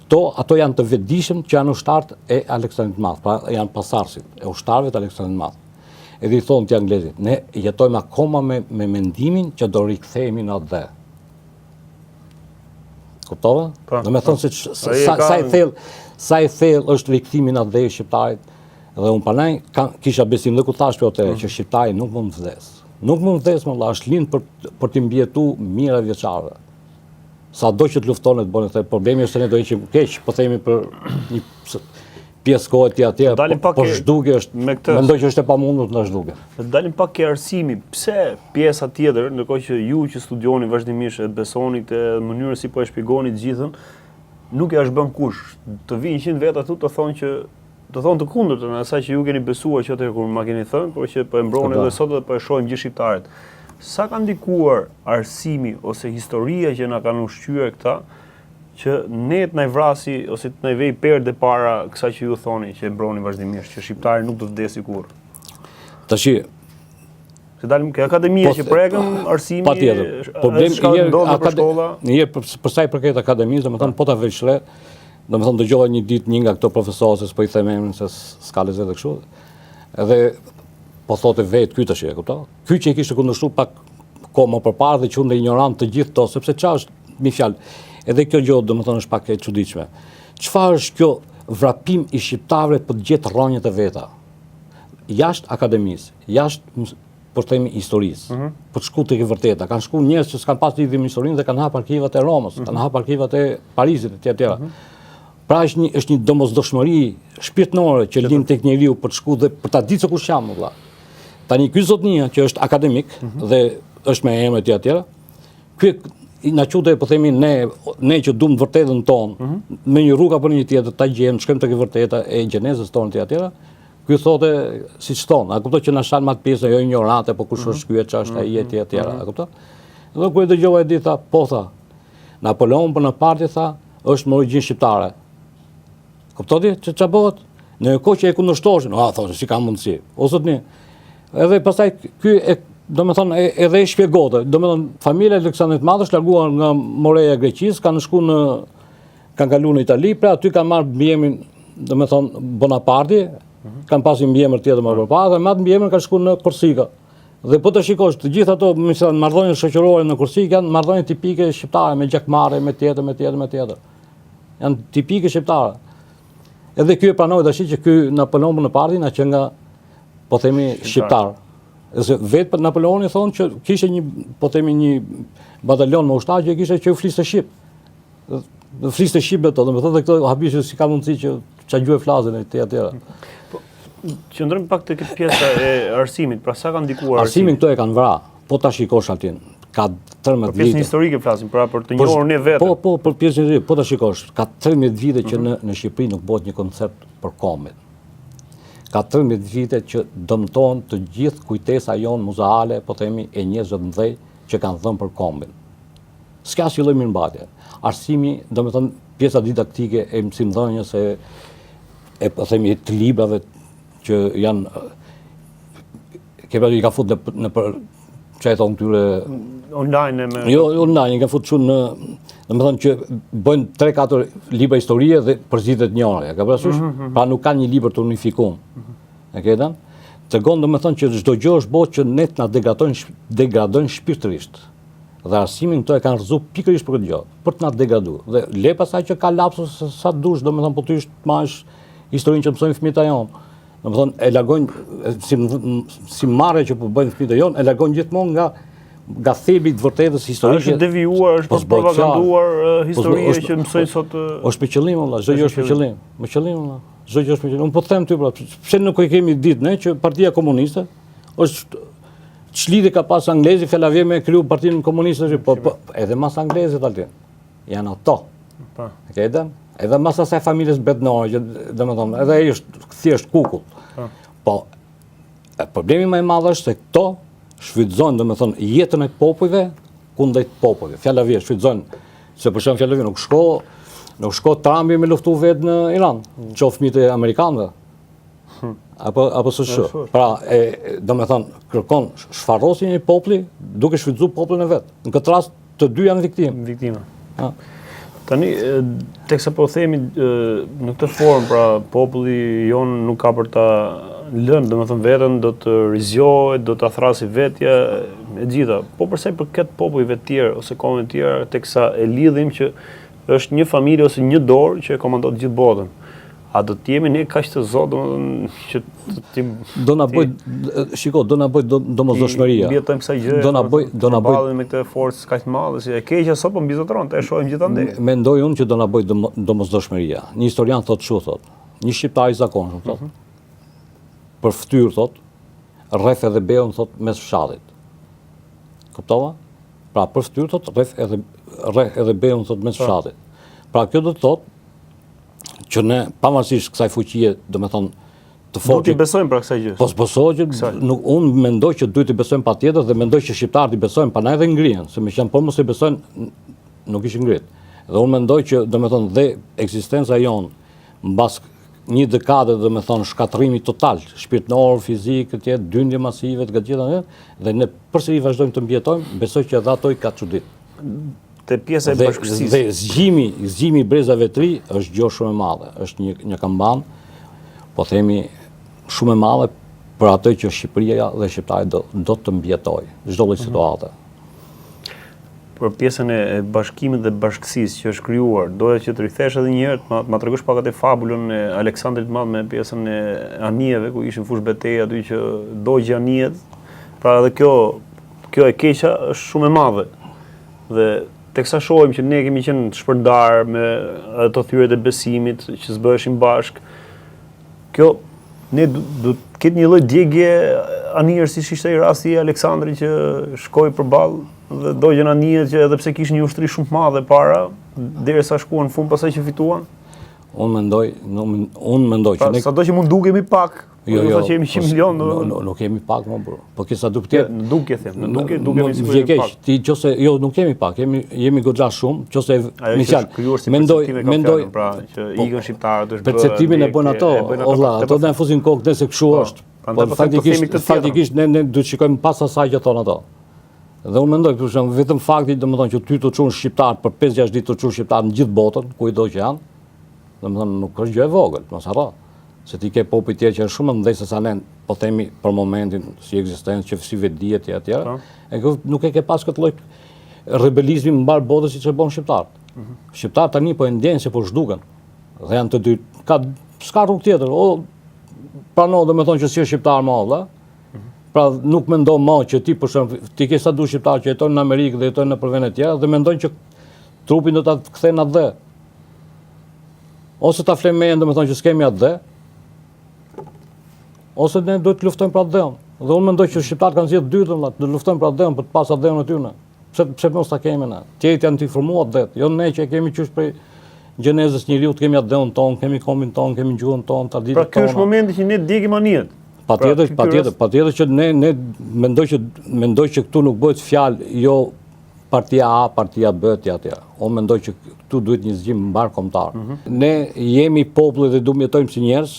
Kto ato janë të vetëdijshëm që janë ushtarët e Aleksandrit të Madh, pra janë pasardhësit e ushtarëve të Aleksandrit të Madh. Edhe i thonë atij anglezit, ne jetojmë akoma me, me mendimin që do rikthehemi në atdhe. Kuptova? Po, Domethënë po. se sa, sa, sa i thellë, sa i thellë është rikthimi në atdhe i shqiptarit, dhe unë prandaj kisha besim dhe ku thashë për mm. që shqiptari nuk mund të vdes. Nuk mund të vdes, më vlla, është lind për, për t'i mbijetu mijëra vjeçarëve. Sado që të lufton e të bënë, problemi është se ne do ishim keq, po themi për një pjesë kohe ti atje, po, po zhdukje është, me këtë, mendoj që është e pamundur të na zhduken. Të dalim pak ke arsimi, pse pjesa tjetër, ndërkohë që ju që studioni vazhdimisht e besoni këtë mënyrë si po e shpjegoni të gjithën, nuk ja zhbën kush. Të vijnë 100 veta këtu të thonë që të thonë të kundërtën e asaj që ju keni besuar që atëherë kur ma keni thënë, por që po e mbroni edhe sot dhe po e shohim gjithë shqiptarët. Sa ka ndikuar arsimi ose historia që na kanë ushqyer këta që ne të na vrasi ose të na vej perde para kësaj që ju thoni që e mbroni vazhdimisht, që shqiptari nuk do të vdesi kurrë. Tashi Se dalim ke akademia po, që prekëm, arsimi, patjetër. Problem çka ndodh në shkolla. Një herë për, për sa i përket akademisë, domethënë po ta vësh re, domethënë dëgjova një ditë një nga këto profesorë, se s'po i them emrin se s'ka lezet e kështu. Edhe po thotë vetë ky tash, e kupton? Ky që e kishte kundërshtuar pak kohë më përpara dhe quante injorant të gjithë to, sepse ça është me fjalë. Edhe kjo gjë domethënë është pak e çuditshme. Çfarë është kjo vrapim i shqiptarëve për të gjetë rrënjët e veta? Jashtë akademisë, jashtë po themi historisë, mm -hmm. për të shku tek e vërteta. Kanë shku njerëz që s'kan pas lidhje me historinë dhe kanë hap arkivat e Romës, mm -hmm. kanë hap arkivat e Parisit etj etj. Mm -hmm. Pra është një është një domosdoshmëri shpirtërore që lind tek njeriu për të shku dhe për ta ditë se kush jam, vëlla. Tani ky zotnia që është akademik mm -hmm. dhe është me emër etj etj. Ky na quante po themi ne ne që duam të vërtetën tonë, mm -hmm. në një rrugë apo në një tjetër ta gjejmë, shkojmë tek e vërteta e gjenezës tonë etj etj. Ky thotë siç thonë, a kupton që na shan me atë pjesë jo injorante, po kush është ky e ç'është ai etj etj, a kupton? Dhe kur e dëgjova e di tha, po tha. Napoleon Bonaparte tha, është me origjinë shqiptare. Kupton ti që ça bëhet? Në një kohë që e kundërshtoshin, a thoshte si ka mundësi. O zotni. Edhe pastaj ky e domethënë edhe e shpjegonte, domethënë familja e Aleksandrit të Madh është larguar nga Moreja e Greqisë, kanë shku në kanë kaluar në Itali, pra aty kanë marrë mbiemrin, domethënë Bonaparte, mm -hmm. kanë pasur një mbiemër tjetër më përpara dhe me atë mbiemër kanë shkuar në Korsikë. Dhe po të shikosh të gjitha ato, me thënë, marrëdhënie shoqërore në Korsikë janë marrëdhënie tipike shqiptare me gjakmarrje, me tjetër, me tjetër, me tjetër. Janë tipike shqiptare. Edhe ky e pranoi tash që ky Napoleon Bonaparte na qenka po themi shqiptar. Dhe vetë Napoleoni thonë që kishte një po themi një batalion me ushtarë që kishte që fliste shqip. Dhe fliste shqip me to, domethënë dhe këto habishin si ka mundësi që ça gjuhë flasin e tjera tjera. Po, qëndrojmë pak te këtë pjesa e arsimit, pra sa ka ndikuar arsimi? Arsimin këto e kanë vra, po ta shikosh atin, ka 13 vite. Për pjesën historike flasim, pra për të po, njohur ne veten. Po, po, për pjesën historike, po ta shikosh, ka 13 vite që mhm. në, në Shqipëri nuk bëhet një koncept për kombin. Ka 13 vite që dëmtohen të gjithë kujtesa jonë muzeale, po themi, e njerëzve të mëdhenj që kanë dhënë për kombin. S'ka asnjë lloj mirëmbajtje. Arsimi, domethënë, pjesa didaktike e mësimdhënies e e po themi të librave që janë ke pra i ka fut në nëpër ça i thonë këtyre online me jo online i ka fut shumë në domethënë që bëjnë 3-4 libra historie dhe përzgjidhet njëra, e ke parasysh? Mm -hmm. Pra nuk ka një libër të unifikuar. Mm -hmm. E ke thënë? Tregon domethënë që çdo gjë është bërë që ne të na degradojnë degradojnë shpirtërisht. Dhe arsimin këto e kanë rrëzu pikërisht për këtë gjë, për të na degradu. Dhe le pastaj që ka lapsus sa të dush, domethënë po ty është të marrësh historinë që mësojnë fëmijët jonë. Domethënë e largojnë si si marrë që po bëjnë fëmijët jonë, e largojnë gjithmonë nga nga thelbi i të vërtetës historike. Është devijuar, është po propaganduar po historia që mësojnë sot. Është me qëllim valla, çdo gjë është me qëllim. Me qëllim valla. Çdo gjë është me qëllim. Unë po them ty pra, pse nuk e kemi ditë ne që Partia Komuniste është Ç'lidhje ka pas anglezi, fjala vjen me kriju partinë komuniste, po, po, edhe mas anglezit, Altin, janë ato. Po. E ke idenë? Edhe mas asaj familjes mbretnore, që, domethënë, edhe ai është thjesht kukull. Po. Po, e, problemi më i madh është se këto shfrytëzojnë, domethënë, jetën e popujve kundrejt popujve. Fjala vjen, shfrytëzojnë, se për shembull fjala vjen, nuk shko, nuk shko Trumpi me luftu vetë në Iran, mm. qoftë fëmijët e amerikanëve. Hm. Apo, apo së shë. Pra, e, domethënë, kërkon shfarosjen e një populli, duke shfrytëzu popullin e vet. Në këtë rast, të dy janë viktimë. Viktima. Ha. Tani, teksa po themi në këtë formë, pra, populli jonë nuk ka për ta lënë, domethënë, veten, do të rizgjohet, do ta thrasi vetja, e gjitha. Po përsa i përket popujve të tjerë, ose kombeve të tjera, teksa e lidhim që është një familje ose një dorë që e komandon gjithë botën. A do të jemi ne kaq të zotë, domethënë që të do na bëj shiko, do na bëj domosdoshmëria. Mbijetojmë kësaj gjëje. Do na bëj, do na bëj me këtë forcë kaq të madhe si e keqja sot po mbizotëron, e shohim gjithandej. Mendoj unë që do na bëj domosdoshmëria. Një historian thotë kështu thotë. Një shqiptar i zakonshëm thotë. Mm -hmm. Për fytyrë thotë, rreh edhe beun thotë mes fshatit. Kuptova? Pra për fytyrë thotë rreh edhe rreh edhe beun thotë mes po. fshatit. Pra kjo do të thotë që ne pavarësisht kësaj fuqie, domethënë të fortë. Duhet t'i besojmë pra kësaj gjë. Po s'besoj që nuk unë mendoj që duhet t'i besojmë patjetër dhe mendoj që shqiptarët i besojnë, prandaj edhe ngrihen, se me qenë po mos i besojnë nuk ishin ngrit. Dhe unë mendoj që domethënë dhe ekzistenca jonë mbas një dekade domethënë shkatërrimi total, shpirtëror, fizik, të tjerë, dyndje masive të gjitha dhe ne përsëri vazhdojmë të mbijetojmë, besoj që edhe ato i ka çudit. Te pjesa e bashkësisë. Dhe zgjimi, zgjimi i brezave të ri është gjë shumë e madhe, është një një kambanë, po themi shumë e madhe për atë që Shqipëria dhe shqiptarët do do të mbijetojë çdo lloj mhm. situate. Për pjesën e bashkimit dhe bashkësisë që është krijuar, doja që të rikthesh edhe një herë, të ma, ma tregosh pak atë fabulën e Aleksandrit të Madh me pjesën e anijeve ku ishin fushëbetejë aty që dogji anijet. Pra edhe kjo kjo e keqja është shumë e madhe. Dhe teksa shohim që ne kemi qenë të shpërndarë me ato thyerjet e besimit që s'bëheshim bashkë, kjo ne do të ketë një lloj djegie anijesh siç ishte ai rasti i Aleksandrit që shkoi përballë dhe dogjën anijet që edhe pse kishin një ushtri shumë të madhe para, derisa shkuan në fund pastaj që fituan. Unë mendoj, unë mendoj që pra, ne sado që mund dukemi pak, Po jo, jo, që jemi 100 po, milion, do. Nuk, nuk jemi pak më bro. Po ke sa duhet të Në dukje them, në dukje dukemi sikur jemi pak. Ti nëse jo nuk jemi pak, jemi jemi goxha shumë, nëse me fjalë, si mendoj mendoj pra që po, ikën shqiptarët është bërë. Perceptimin e bën ato, o vlla, ato na fusin kokë nëse kështu po, është. Po faktikisht faktikisht ne ne duhet shikojmë pas asaj që thonë ato. Dhe unë mendoj, për shembull, vetëm fakti, domethënë që ty të çuan shqiptarët për 5-6 ditë të çuan shqiptarët në gjithë botën, kudo që janë, domethënë nuk është gjë e vogël, mos harro. Se ti ke popuj tjerë që janë shumë më të mëdhenj se sa ne, po themi për momentin si ekzistencë, që si vetëdije etj etj. Po. E kjo nuk e ke pas këtë lloj rebelizmi në mbarë botën siç e bën shqiptarët. Mm -hmm. Shqiptarët tani po e ndjejnë se po zhduken. Dhe janë të dy, ka s'ka rrugë tjetër, o prano domethënë që s'je shqiptar më vëlla. Mm -hmm. Pra nuk mendon më që ti për shembull, ti ke sa du shqiptarë që jetojnë në Amerikë dhe jetojnë nëpër vende të tjera dhe mendojnë që trupin do ta kthejnë në atdhe. Ose ta flemë mendjen, domethënë që s'kemi atdhe, ose ne duhet të luftojmë për atdheun. Dhe unë mendoj që shqiptarët kanë zgjedhur dytën, të luftojmë për atdheun, për të pas atdheun e tyre. Pse pse mos ta kemi ne? Tjerët janë të informuar atdhe, jo ne që e kemi qysh prej gjenezës njeriut, kemi atdheun tonë, kemi kombin tonë, kemi gjuhën tonë, traditat tona. Pra ky është momenti që ne djegim anijet. Patjetër, pra, patjetër, patjetër që ne ne mendoj që mendoj që këtu nuk bëhet fjalë jo partia A, partia B, tja, tja. Unë mendoj që këtu duhet një zgjim mbarëkombëtar. Mm -hmm. Ne jemi populli dhe duam jetojmë si njerëz,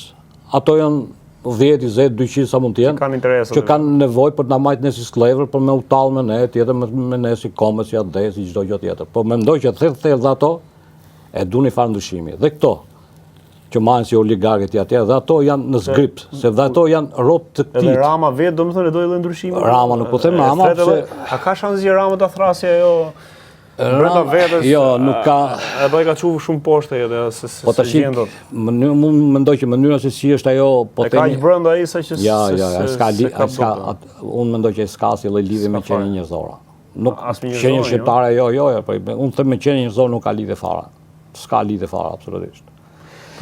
ato janë 10, 20, 200 sa mund të jenë, që kanë interesa, që kanë nevojë për të na majtë ne si skllevër, për me u tallë me ne, tjetër me, me ne si kombe, si atdhe, si çdo gjë tjetër. Po mendoj që thellë thellë dhe ato e duan një farë ndryshimi. Dhe këto, që mahen si oligarkë etj etj dhe ato janë në zgrip, se dhe ato janë rob të këtij. Edhe Rama vetë, domethënë, e do edhe ndryshimin. Rama nuk po them Rama, pse a ka shans që Rama ta thrasë ajo brenda vetes? Jo, nuk ka. E bëj ka çu shumë poshtë edhe se se po tash mënyrë mund mendoj që mënyra se si është ajo po themi. E ka aq brenda ai sa që ja, ja, ja, s'ka li, s'ka unë mendoj që s'ka asnjë lloj lidhje me qenien njerëzore. Nuk qenie jo. shqiptare jo, jo, jo, po unë them me qenien njerëzore nuk ka lidhje fare. S'ka lidhje fare absolutisht.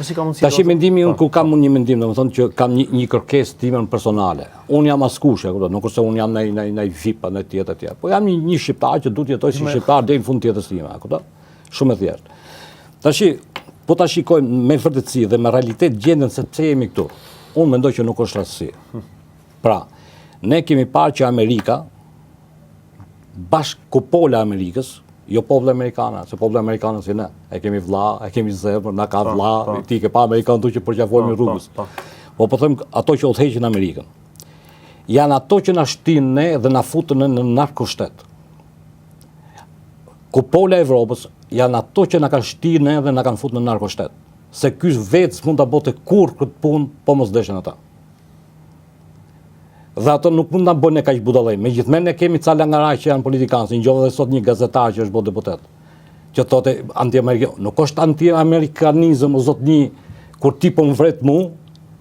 Po si ka mundësi? Tash mendimi unë po, kur kam unë një mendim, domethënë që kam një një kërkesë time personale. Unë jam askush, e kupton, nuk është se unë jam ndaj ndaj ndaj VIP ndaj tjetër etj. Po jam një një shqiptar që duhet të jetoj si shqiptar deri në fund të jetës time, e kupton? Shumë e thjeshtë. Tash po ta shikojmë me vërtetësi dhe me realitet gjendjen se pse jemi këtu. Unë mendoj që nuk është rastësi. Pra, ne kemi parë që Amerika bashkë kupola e Amerikës, jo populli amerikan, se populli amerikan si ne, e kemi vlla, e kemi zemër, na ka po, vlla, po. ti ke pa amerikan tu që përqafohemi po, rrugës. Po, po po them ato që udhëheqin Amerikën. Janë ato që na shtinë ne dhe na futën në, në narkoshtet. Kupola e Evropës janë ato që na kanë shtinë ne dhe na kanë futur në narkoshtet. Se ky vetë s'mund ta bënte kurrë këtë punë, po mos deshin ata. Dhe ato nuk mund të na bëjnë kaq budallej. Megjithëse ne kemi ca langaraqë që janë politikanë, si ngjova dhe sot një gazetar që është bërë deputet, që thotë anti-amerikan, nuk është anti-amerikanizëm o zotni kur ti po më vret mu,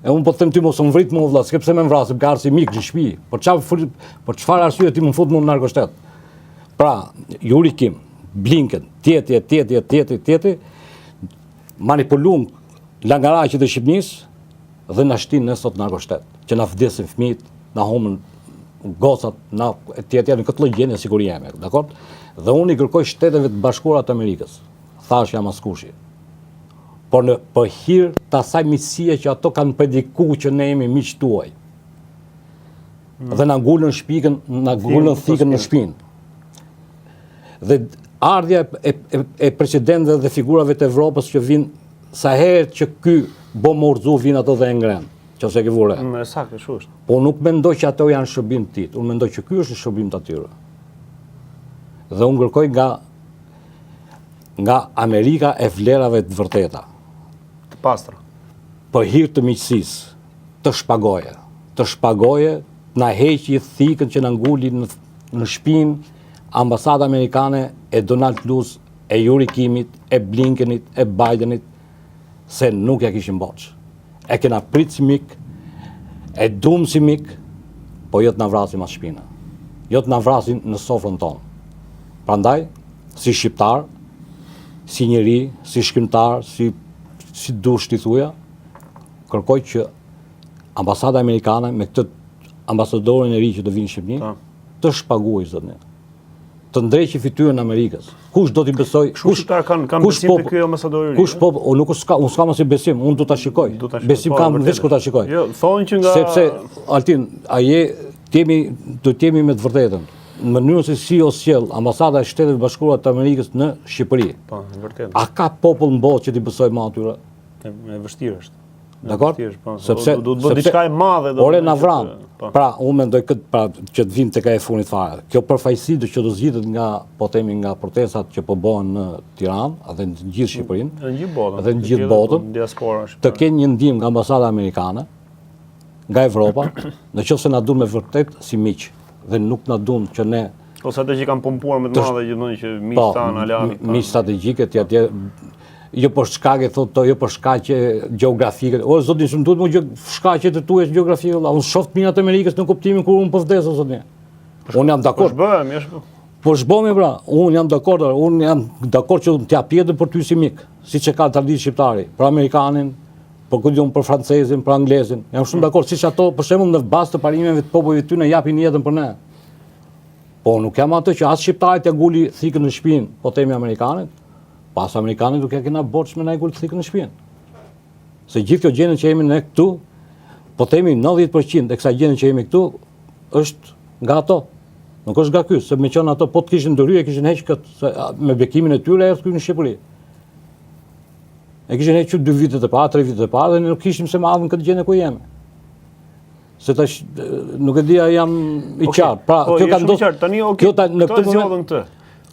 e unë po të them ty mos më vrit mu vëlla, s'ke pse më vrasë, më ka ardhur si mik në shtëpi. Për çfarë për çfarë arsye ti më fut mu në narkoshtet? Pra, Yuri Kim, Blinken, tjeti, tjeti, tjeti, tjeti, manipulun langaraqët e Shqipnisë, dhe na shtinë ne sot narkoshtet, që na vdesin fëmijët, na humën gocat, na e tjetër në këtë lloj gjendje sikur jemi, dakor? Dhe unë i kërkoj Shteteve të Bashkuara të Amerikës, thash jam askushi. Por në për hir të asaj miqësie që ato kanë prediku që ne jemi miq tuaj. Mm. Dhe na ngulën shpikën, na ngulën thikën në shpinë. Dhe ardhja e, e, e presidentëve dhe figurave të Evropës që vinë Sa herë që ky bo me u rrëzu vijnë ato dhe e ngrenë, që se ke vu re. Mm, e saktë, kështu është. Po nuk mendoj që ato janë shërbim të tij, unë mendoj që ky është në shërbim të atyre. Dhe unë kërkoj nga nga Amerika e vlerave të vërteta. Të pastra. Për hir të miqësisë, të shpagoje. Të shpagoje, të na heqi thikën që na nguli në, në shpinë ambasada amerikane e Donald Lus e Yuri Kimit, e Blinkenit, e Bidenit, se nuk ja kishim borxh. E kena prit si mik, e dum si mik, po jo të na vrasin mas shpina. Jo të na vrasin në sofrën tonë. Prandaj, si shqiptar, si njeri, si shkrimtar, si si dush ti thuja, kërkoj që ambasada amerikane me këtë ambasadorin e ri që do vinë në Shqipëri, po. të shpaguaj zotni. të ndreqi fytyrën Amerikës. Kush do t'i besoj? Kush shqiptar kanë kanë besim te ky ambasadori? Kush po, unë nuk s'ka, unë s'kam asnjë besim, unë do ta shikoj. Besim po, kam veç kur ta shikoj. Jo, thonë që nga Sepse Altin, a je jemi do të jemi me të vërtetën. Në mënyrën se si u sjell ambasada e Shteteve të Bashkuara të Amerikës në Shqipëri. Po, vërtet. A ka popull në botë që t'i besojë më atyre? E vështirë është. Dakor? Po. Sepse do të bëhet diçka e madhe do. Ore na vran. Po. Pra, unë mendoj këtë pra që të vim tek e fundit fare. Kjo përfaqësi do që do zgjidhet nga, po themi nga protestat që po bëhen në Tiranë dhe në gjithë Shqipërinë. Në gjithë botën. Dhe në gjithë botën. Diaspora Të kenë një ndihmë nga ambasada amerikane, nga Evropa, në qoftë se na duan me vërtet si miq dhe nuk na duan që ne Ose ato që kanë pompuar me të madhe gjithmonë që miq po, tanë aleatët. Miq strategjikë etj etj. Jo për shkaqe thotë to, jo për shkaqe gjeografike. O zotni, s'më duhet më gjë shkaqe të tuaja gjeografike, vëlla. Unë shoh të mirat e Amerikës në kuptimin kur unë po vdes o zotni. Unë jam dakord. Po zhbëhem, jo Po zhbëhemi pra, unë jam dakord, unë jam dakord që të jap jetën për ty si mik, siç e ka traditë shqiptari, për amerikanin, për ku di unë për francezin, për anglezin. Jam shumë dakord, siç ato, për shembull, në bazë të parimeve të popujve të tyre japin jetën për ne. Po nuk jam atë që as shqiptarit t'ia nguli thikën në shpinë, po themi amerikanit, po as amerikanit nuk ja kena borxh me na e ngul thikën në shpinë. Se gjithë kjo gjendje që jemi ne këtu, po themi 90% e kësaj gjendje që jemi këtu, është nga ato. Nuk është nga ky, se me qenë ato po të kishin ndërhy e kishin heq këtë, se me bekimin e tyre erdhi ky në Shqipëri. E kishin heq që dy vitet e para, tre vitet e para dhe ne nuk kishim se me ardhë në këtë gjendje ku jemi. Se tash nuk e di a jam i qartë. Pra, po, kjo ka ndodhur. Tani okay, kjo ta, në këtë moment këtë.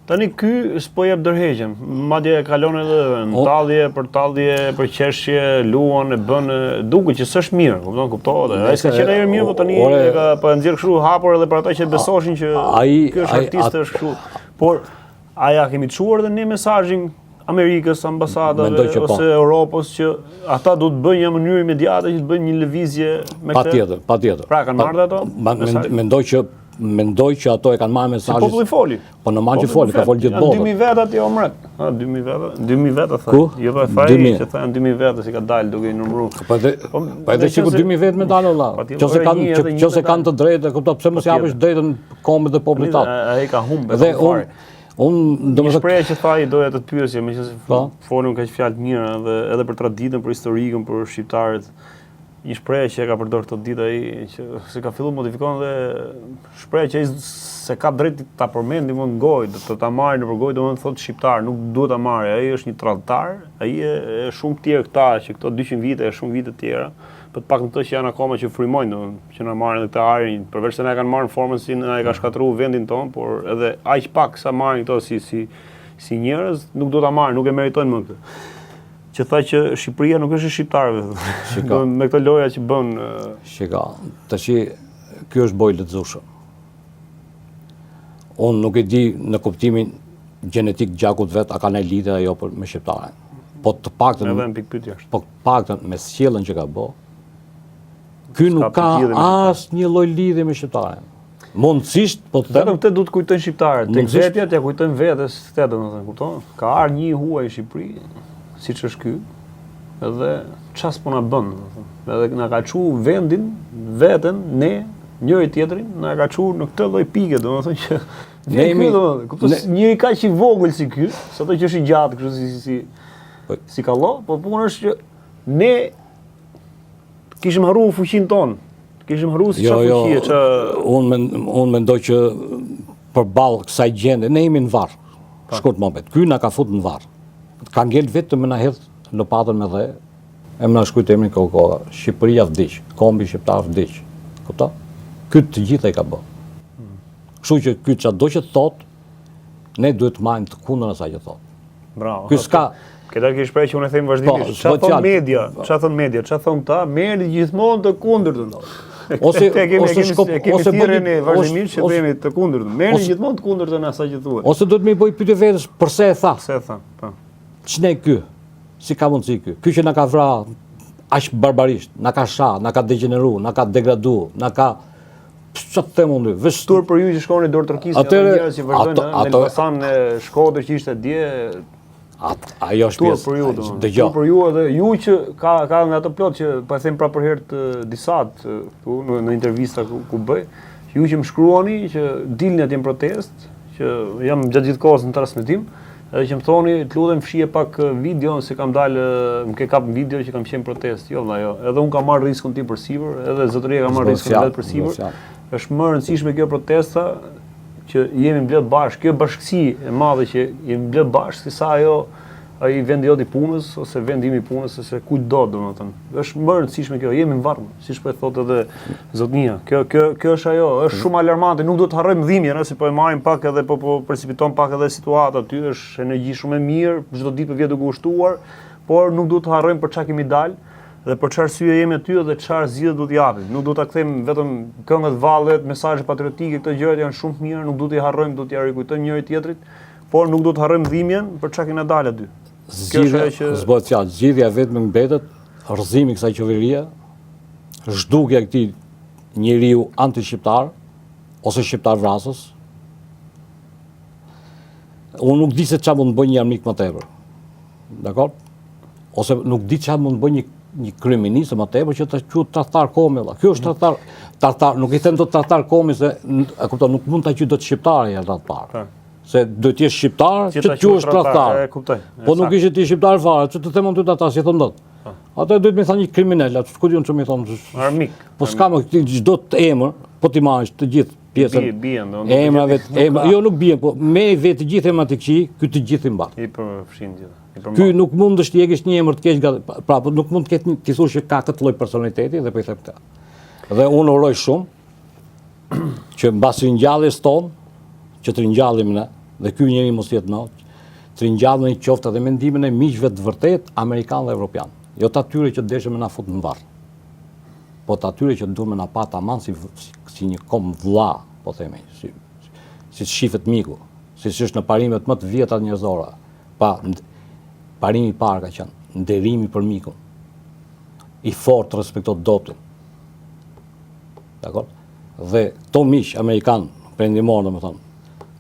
Tani ky s'po jep dorëheqjen, madje e kalon edhe në tallje, për tallje, për qeshje, luan e bën, duket që s'është mirë, kupton, kuptohet. Ai s'ka qenë mirë, po tani e ka po e nxjerr kështu hapur edhe për ata që besoshin që ky është artist është kështu. Por a ja kemi çuar edhe ne mesazhin Amerikës, ambasadave po. ose Europës që ata do të bëjnë një mënyrë imediate që të bëjnë një lëvizje me këtë. Patjetër, patjetër. Pra kanë marrë ato? Mendoj që mendoj që ato e kanë marrë mesazhin. Se populli foli. Po normal që foli, ka fol gjithë bota. 2000 veta ti o mret. Ha 2000 veta, 2000 veta tha. Jo po tha që tha 2000 veta si ka dalë duke i numëruar. Po edhe po, po edhe sikur 2000 vetë me dalë valla. Nëse kanë nëse kanë të drejtë, kupton pse mos i japësh drejtën kombit dhe popullit tat. Ai ka humbë dhe unë Unë do të shprehja që tha i doja të të pyesja, meqenëse po. folëm kaq fjalë të mira edhe edhe për traditën, për historikën, për shqiptarët. Një shprehje që e ka përdorur këto ditë ai që se ka filluar modifikon dhe shprehja që ai s'e ka drejt ta përmendi më në gojë, do të ta marrë nëpër gojë, domethënë thotë shqiptar, nuk duhet ta marrë. Ai është një tradhtar, ai e, e shumë të tjerë këta që këto 200 vite e shumë vite të tjera, po të paktën këto që janë akoma që frymojnë, domethënë që na marrin këtë arin, përveç se na e kanë marrë në formën si na e ka shkatërruar vendin tonë, por edhe aq pak sa marrin këto si si si njerëz, nuk do ta marrin, nuk e meritojnë më këtë që tha që Shqipëria nuk është e shqiptarëve. Shiko. Me këto loja që bën. Shiko, tashi ky është bo i lexueshëm. Unë nuk e di në kuptimin gjenetik gjakut vet a ka ndonjë lidhje ajo për me shqiptarën. Po të paktën Edhe në pikëpyetje është. Po të paktën me sjelljen që ka bo, ky nuk ka asnjë lloj lidhje me shqiptarën. Mundësisht, po të them. Vetëm këtë duhet të kujtojnë shqiptarët. Tek vetja t'ia kujtojnë vetes këtë domethënë, kupton? Ka ardhur një i huaj në Shqipëri, siç është ky, edhe ça s'po na bën, domethënë. Edhe na ka çu vendin, veten, ne, njëri tjetrin, na ka çu në këtë lloj pike, domethënë që ne jemi, domethënë, kupton, ne... njëri kaq i vogël si ky, sado që është i gjatë kështu si si si po, si kallo, po puna është që ne Kishim harru fuqinë tonë. Kishim harru se jo, jo, fuqie, që... Unë men, unë mendoj që përballë kësaj gjendje, ne jemi në varr, po. shkurt muhabet. Ky na ka fut në varr. Ka ngel vetëm me na hedh lopatën me dhe, e me na shkrujt emrin Koka. Shqipëria vdiq, kombi shqiptar vdiq. Kupton? Ky të gjitha i ka bë. Hmm. Kështu që ky çado që thotë, ne duhet të marrim të kundërtën e asaj që thotë. Bravo. Ky s'ka Këta ke shpreh që unë e them vazhdimisht. Po, ça thon media? Ça thon media? Ça thon këta? Merrni gjithmonë të kundërtën. Ose e kemi ose shko, kemi ose bëni ne vazhdimisht që themi të kundërtën. Merrni gjithmonë të kundërtën asaj që thuhet. Ose duhet me i bëj pyetje vetes përse e tha. Pse e tha? Po. Ç'ne ky? Si ka mundësi ky? Ky që na ka vra aq barbarisht, na ka sha, na ka degjeneru, na ka degradu, na ka Ça të them unë, veç turp për ju që shkoni duartrokisni ato njerëz që vazhdojnë në Elbasan në Shkodër që ishte dje. At, ajo është pjesë. Turp për ju, dëgjo. Turp për ju edhe ju që ka ka nga ato plot që po e them prapë për herë të disat këtu në, në intervista ku, ku bëj, ju që më shkruani që dilni atje në protestë, që jam gjatë gjithë kohës në transmetim, edhe që më thoni, të lutem fshije pak videon se kam dalë, më ke kap në video që kam qenë në protestë. Jo vëlla, jo. Edhe un kam marrë riskun tim përsipër, edhe zotëria ka marrë riskun vet përsipër. Është më e rëndësishme kjo protesta që jemi mbledh bashkë, kjo bashkësi e madhe që jemi mbledh bashkë, se sa ajo ai vendi jot i punës ose vendi im i punës ose kujtdo, domethënë. Është më e rëndësishme kjo, jemi në varr, siç po e thotë edhe zotnia. Kjo kjo kjo është ajo, është shumë alarmante, nuk do të harrojmë dhimbjen, ëh, se po e marrim pak edhe po po precipiton pak edhe situata aty, është energji shumë e mirë, çdo ditë po vjen duke u shtuar, por nuk duhet të harrojmë për çka kemi dalë dhe për çfarë arsye jemi aty dhe çfarë zgjidhje duhet të japim. Nuk duhet ta kthejmë vetëm këngët, vallet, mesazhe patriotike, këto gjërat janë shumë të mira, nuk duhet t'i harrojmë, duhet t'ia rikujtojmë njëri tjetrit, por nuk duhet të harrojmë dhimbjen për çka kena dalë aty. Zgjidhja që s'bëhet fjalë, zgjidhja e vetme mbetet rrëzimi i kësaj qeverie, zhdukja e këtij njeriu antishqiptar ose shqiptar vrasës. Unë nuk di se çfarë mund të bëjë një armik më tepër. Dakor? Ose nuk di çfarë mund të bëjë një një kryeministër më tepër që të quhet tradhtar komi valla. Ky është tradhtar, tradhtar, nuk i them dot tradhtar komi se e kupton, nuk mund ta quaj dot shqiptar ja tradhtar. Po. Se do të jesh shqiptar që të quhesh tradhtar. E kuptoj. Po nuk ishe ti shqiptar fare, ç'të them unë ty ata s'i thon dot. Po. Atë duhet me thënë një kriminel, atë ku di unë ç'me thon. Armik. Po s'ka më çdo të emër, po t'i marrësh të gjithë. pjesën bien, do, e emrave, emra, jo nuk bien, po me i vetë të gjithë emrat e këqij, ky të gjithë i mban. I përfshin gjithë. I përmban. Ky nuk mund të shtjegësh një emër të keq, pra, po nuk mund të ketë ti thuash që ka këtë lloj personaliteti dhe po i them këtë. Dhe unë uroj shumë që mbas ringjalljes tonë, që të ringjallim ne, dhe ky njeri mos jetë më, të ringjallim qoftë edhe me ndihmën e miqve të vërtetë amerikanë dhe evropianë. Jo të atyre që deshën me na fut në varr. Po të atyre që duan me na pa tamam si, si, si një komb vlla, po themi, si, si të shifet miku, si si është në parimet më të vjetra njerëzore. Pa, parimi i parë ka qenë, nderimi për mikun. I fortë respekton të dobtin. Dakor? Dhe këto miq amerikanë, perëndimorë, domethënë,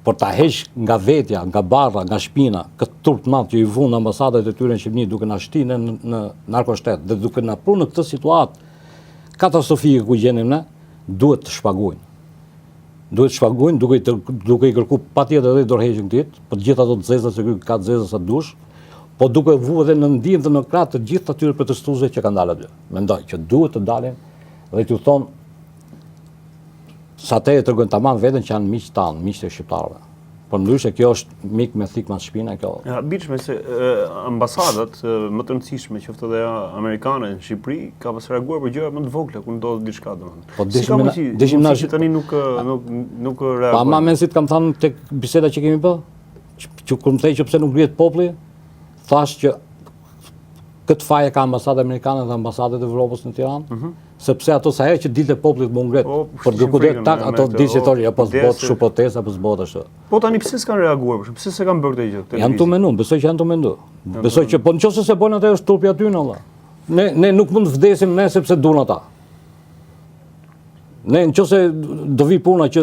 për ta heq nga vetja, nga barra, nga shpina, këtë turp të madh që i vunë ambasadat e tyre në Shqipëni duke na shti në, në narkoshtet dhe duke na pru në këtë situatë katastrofike ku gjenim ne, duhet të shpagujnë. Duhet të shpagujnë duke i, duke i kërku patjetër edhe dorëheqjen këtij, po të gjitha ato të zeza se ky ka të zeza sa dush, po duke vu edhe në ndihmë dhe në krah të gjithë atyre protestuesve që kanë dalë aty. Mendoj që duhet të dalin dhe t'ju thonë sa të tregojnë tamam veten që janë miq tanë, miqtë e shqiptarëve. Por ndryshe kjo është mik me thikë mas shpine kjo. Ja, habitshme se e, ambasadat e, më të rëndësishme, qoftë edhe amerikane në Shqipëri, ka pas reaguar për gjëra më të vogla kur ndodh diçka domethënë. Po si ka mundësi, deshim na që tani nuk nuk nuk reagojnë. Pa ma mend si të kam thënë tek biseda që kemi bë, që, që kur më the që pse nuk ngrihet populli, thash që Këtë faj e ka ambasada amerikane dhe ambasadat e Evropës në Tiranë, mm -hmm. sepse ato sa herë që dilte populli me u ngrit, po, për të kërkuar tak ato ditë që thonë, jo po s'bohet kështu protesta, po s'bohet ashtu. Po tani pse s'kan reaguar, për pse s'e kanë bërë këtë gjë? Këtë janë tu mendu, besoj që janë tu mendu. Besoj që po në qoftë se s'e bojnë atë është turpi aty në Allah. Ne ne nuk mund të vdesim ne sepse duan ata. Ne në qoftë se do vi puna që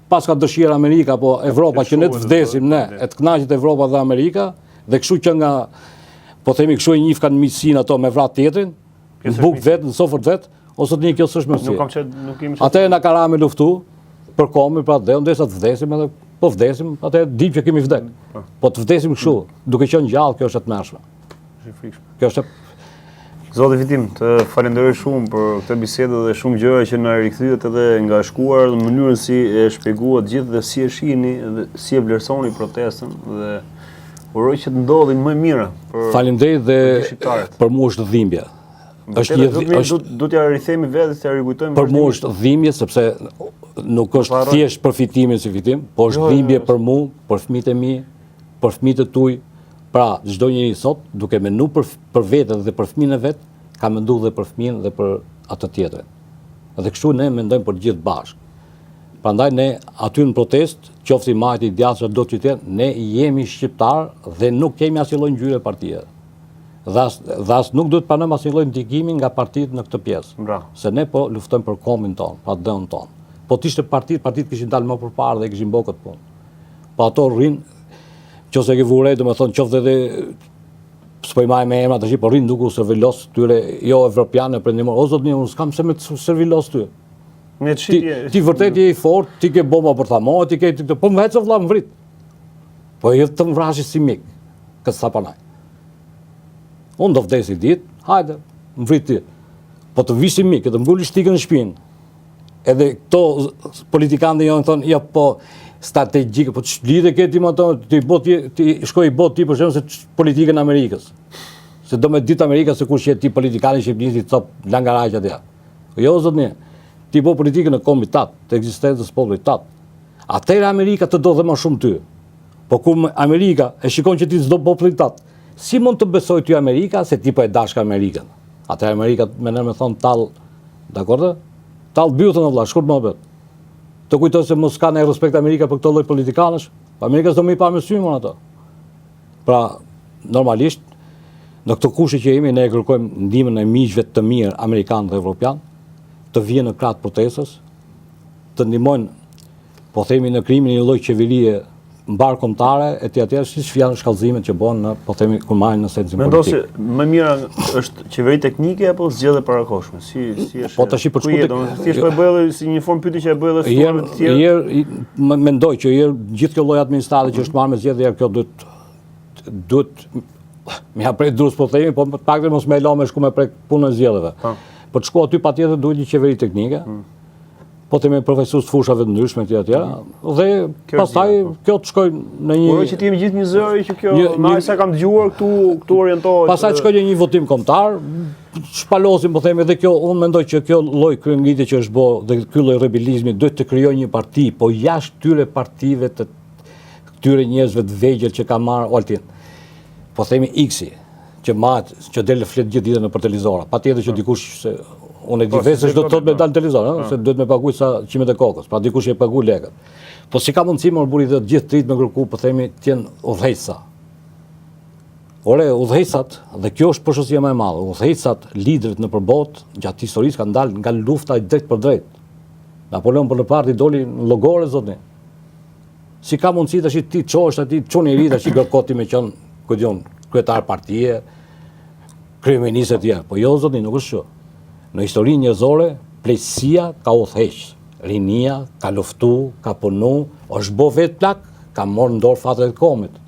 paska dëshirë Amerika apo Evropa që ne të vdesim ne, e të kënaqet Evropa dhe Amerika, dhe kështu që nga po themi kështu e njifkan miqësinë ato me vra tjetrin, në bukë vet, në sofër vet, ose të një kjo s'është miqësi. Nuk kam që nuk kemi Atë na ka ra me luftu për kombin, pra dhe ndërsa të vdesim edhe po vdesim, atë dim që kemi vdek. Po, po të vdesim kështu, duke qenë gjallë, kjo është e tmerrshme. Është e frikshme. Kjo është Zoti Fitim, të falenderoj shumë për këtë bisedë dhe shumë gjëra që na rikthyet edhe nga e shkuara dhe mënyrën si e shpjeguat gjithë dhe si e shihni dhe si e vlerësoni protestën dhe uroj që të ndodhi më e mira për Faleminderit dhe për, për mua është dhimbje. Është një është do t'ja rithemi vetë, t'ja rikujtojmë. Për mua është dhimbje sepse nuk është thjesht për fitimin si fitim, po është jo, jo, dhimbje jo. për mua, për fëmijët e mi, për fëmijët e tuaj, Pra, çdo njeri sot, duke mendu për, për veten dhe për fëmijën e vet, ka mendu dhe për fëmijën dhe për atë tjetrin. Dhe kështu ne mendojmë për të gjithë bashkë. Prandaj ne aty në protestë, qoftë i majtë, i djathtë, do të jetë, ne jemi shqiptarë dhe nuk kemi asnjë lloj ngjyre partie. Dhe as, dhe as nuk duhet të pranojmë asnjë lloj ndikimi nga partitë në këtë pjesë. Bra. Se ne po luftojmë për kombin tonë, për atdheun tonë. Po të ishte partitë, partitë kishin dalë më përpara dhe kishin bërë këtë punë. Po ato rrinë, qoftë se ke vu re, domethënë, qoftë edhe s'po i maj me emra tash, po rrinë duke u servilos tyre, jo evropian e perëndimor, o zotni, unë s'kam se me të servilos ty. Në ti, ti vërtet je i fort, ti ke bomba bërthamore, ti ke, ti, po më hec o vlla më vrit. Po jo të më vrasësh si mik, këtë s'ta pranoj. Unë do vdes një ditë, hajde, më vrit ti. Po të vish si mik, të më ngulish thikën në shpinë, Edhe këto politikanët jonë thonë, jo po strategjike, po ç'lidhje ke ti me ato, ti bo ti, ti shko i bo ti për shembull se politikën e Amerikës. Se do me ditë Amerika se kush je ti politikani i Shqipërisë i cop langaraq atje. Jo zotni, ti bo politikën e kombit tat, të ekzistencës së popullit tat. Atëherë Amerika të do dhe më shumë ty. Po kur Amerika e shikon që ti s'do popullin tat, si mund të besojë ty Amerika se ti po e dashka Amerikën? Atëherë Amerika mendon me thonë tall Dakord? Tall bythën o vlla, shkurt muhabet. Të kujtoj se mos ka ndonjë respekt Amerika për këto lloj politikanësh, po Amerika s'do me i pa me sy më ato. Pra, normalisht, në këto kushte që jemi, ne e kërkojmë ndihmën e miqve të mirë amerikanë dhe evropian, të vihen në krah të protestës, të ndihmojnë, po themi në krijimin e një lloj qeverie mbarëkombëtare e tjera tjera, siç janë shkallëzimet që bëhen në, po themi, kur marrin në sensin politik. Mendon se më mira është qeveri teknike apo zgjedhje parakohshme? Si si është? Po tash për çfarë? Domethënë thjesht po e bëj edhe si një formë pyetje që e bëj edhe të të tjerë. Jer mendoj që jer gjithë kjo lloj administrate që është marrë me zgjedhje, kjo duhet duhet me ia pre drusë po themi, po të paktën mos me e la me shku me prek punën e zgjedhjeve. Po. Po të shku aty patjetër duhet një qeveri teknike. Mm. Po themi përfaqësues të fushave të ndryshme etj etj. Dhe pastaj po. kjo të shkojë në një Uroj që të jemi gjithë një zëri që kjo me sa kam dëgjuar këtu këtu orientohet. Pastaj të shkojë në një votim kombëtar, shpalosim po themi edhe kjo unë mendoj që kjo lloj kryengritje që është bë dhe ky lloj rebelizmi duhet të krijojë një parti, po jashtë këtyre partive të këtyre njerëzve të vegjël që ka marrë Altin. Po themi X-i, që mahet, që del flet gjithë ditën nëpër televizora. Patjetër që po. dikush se unë e di po, vetë se ç'do të thotë me dalë në televizor, ëh, se duhet me pagu sa qimet e kokës. Pra dikush e pagu lekët. Po si ka mundësi mor burrë të gjithë të rinjtë me kërku, po themi të jenë udhëheqësa. Ore, udhëheqësat, dhe kjo është poshtërsia më e madhe, udhëheqësat, liderët nëpër botë, gjatë historisë kanë dalë nga lufta e drejtpërdrejtë. Napoleon Bonaparte doli në llogore, zotni. Si ka mundësi tash ti çohesh aty, çun i ri tash kërko ti me qenë, ku di unë, kryetar partie, kryeministër etj. Po jo zotni, nuk është kështu. Në historinë njerëzore, pleqësia ka udhëheq, rinia ka luftu, ka punu, është bo vetë plak, ka marrë në dorë fatet e kombit.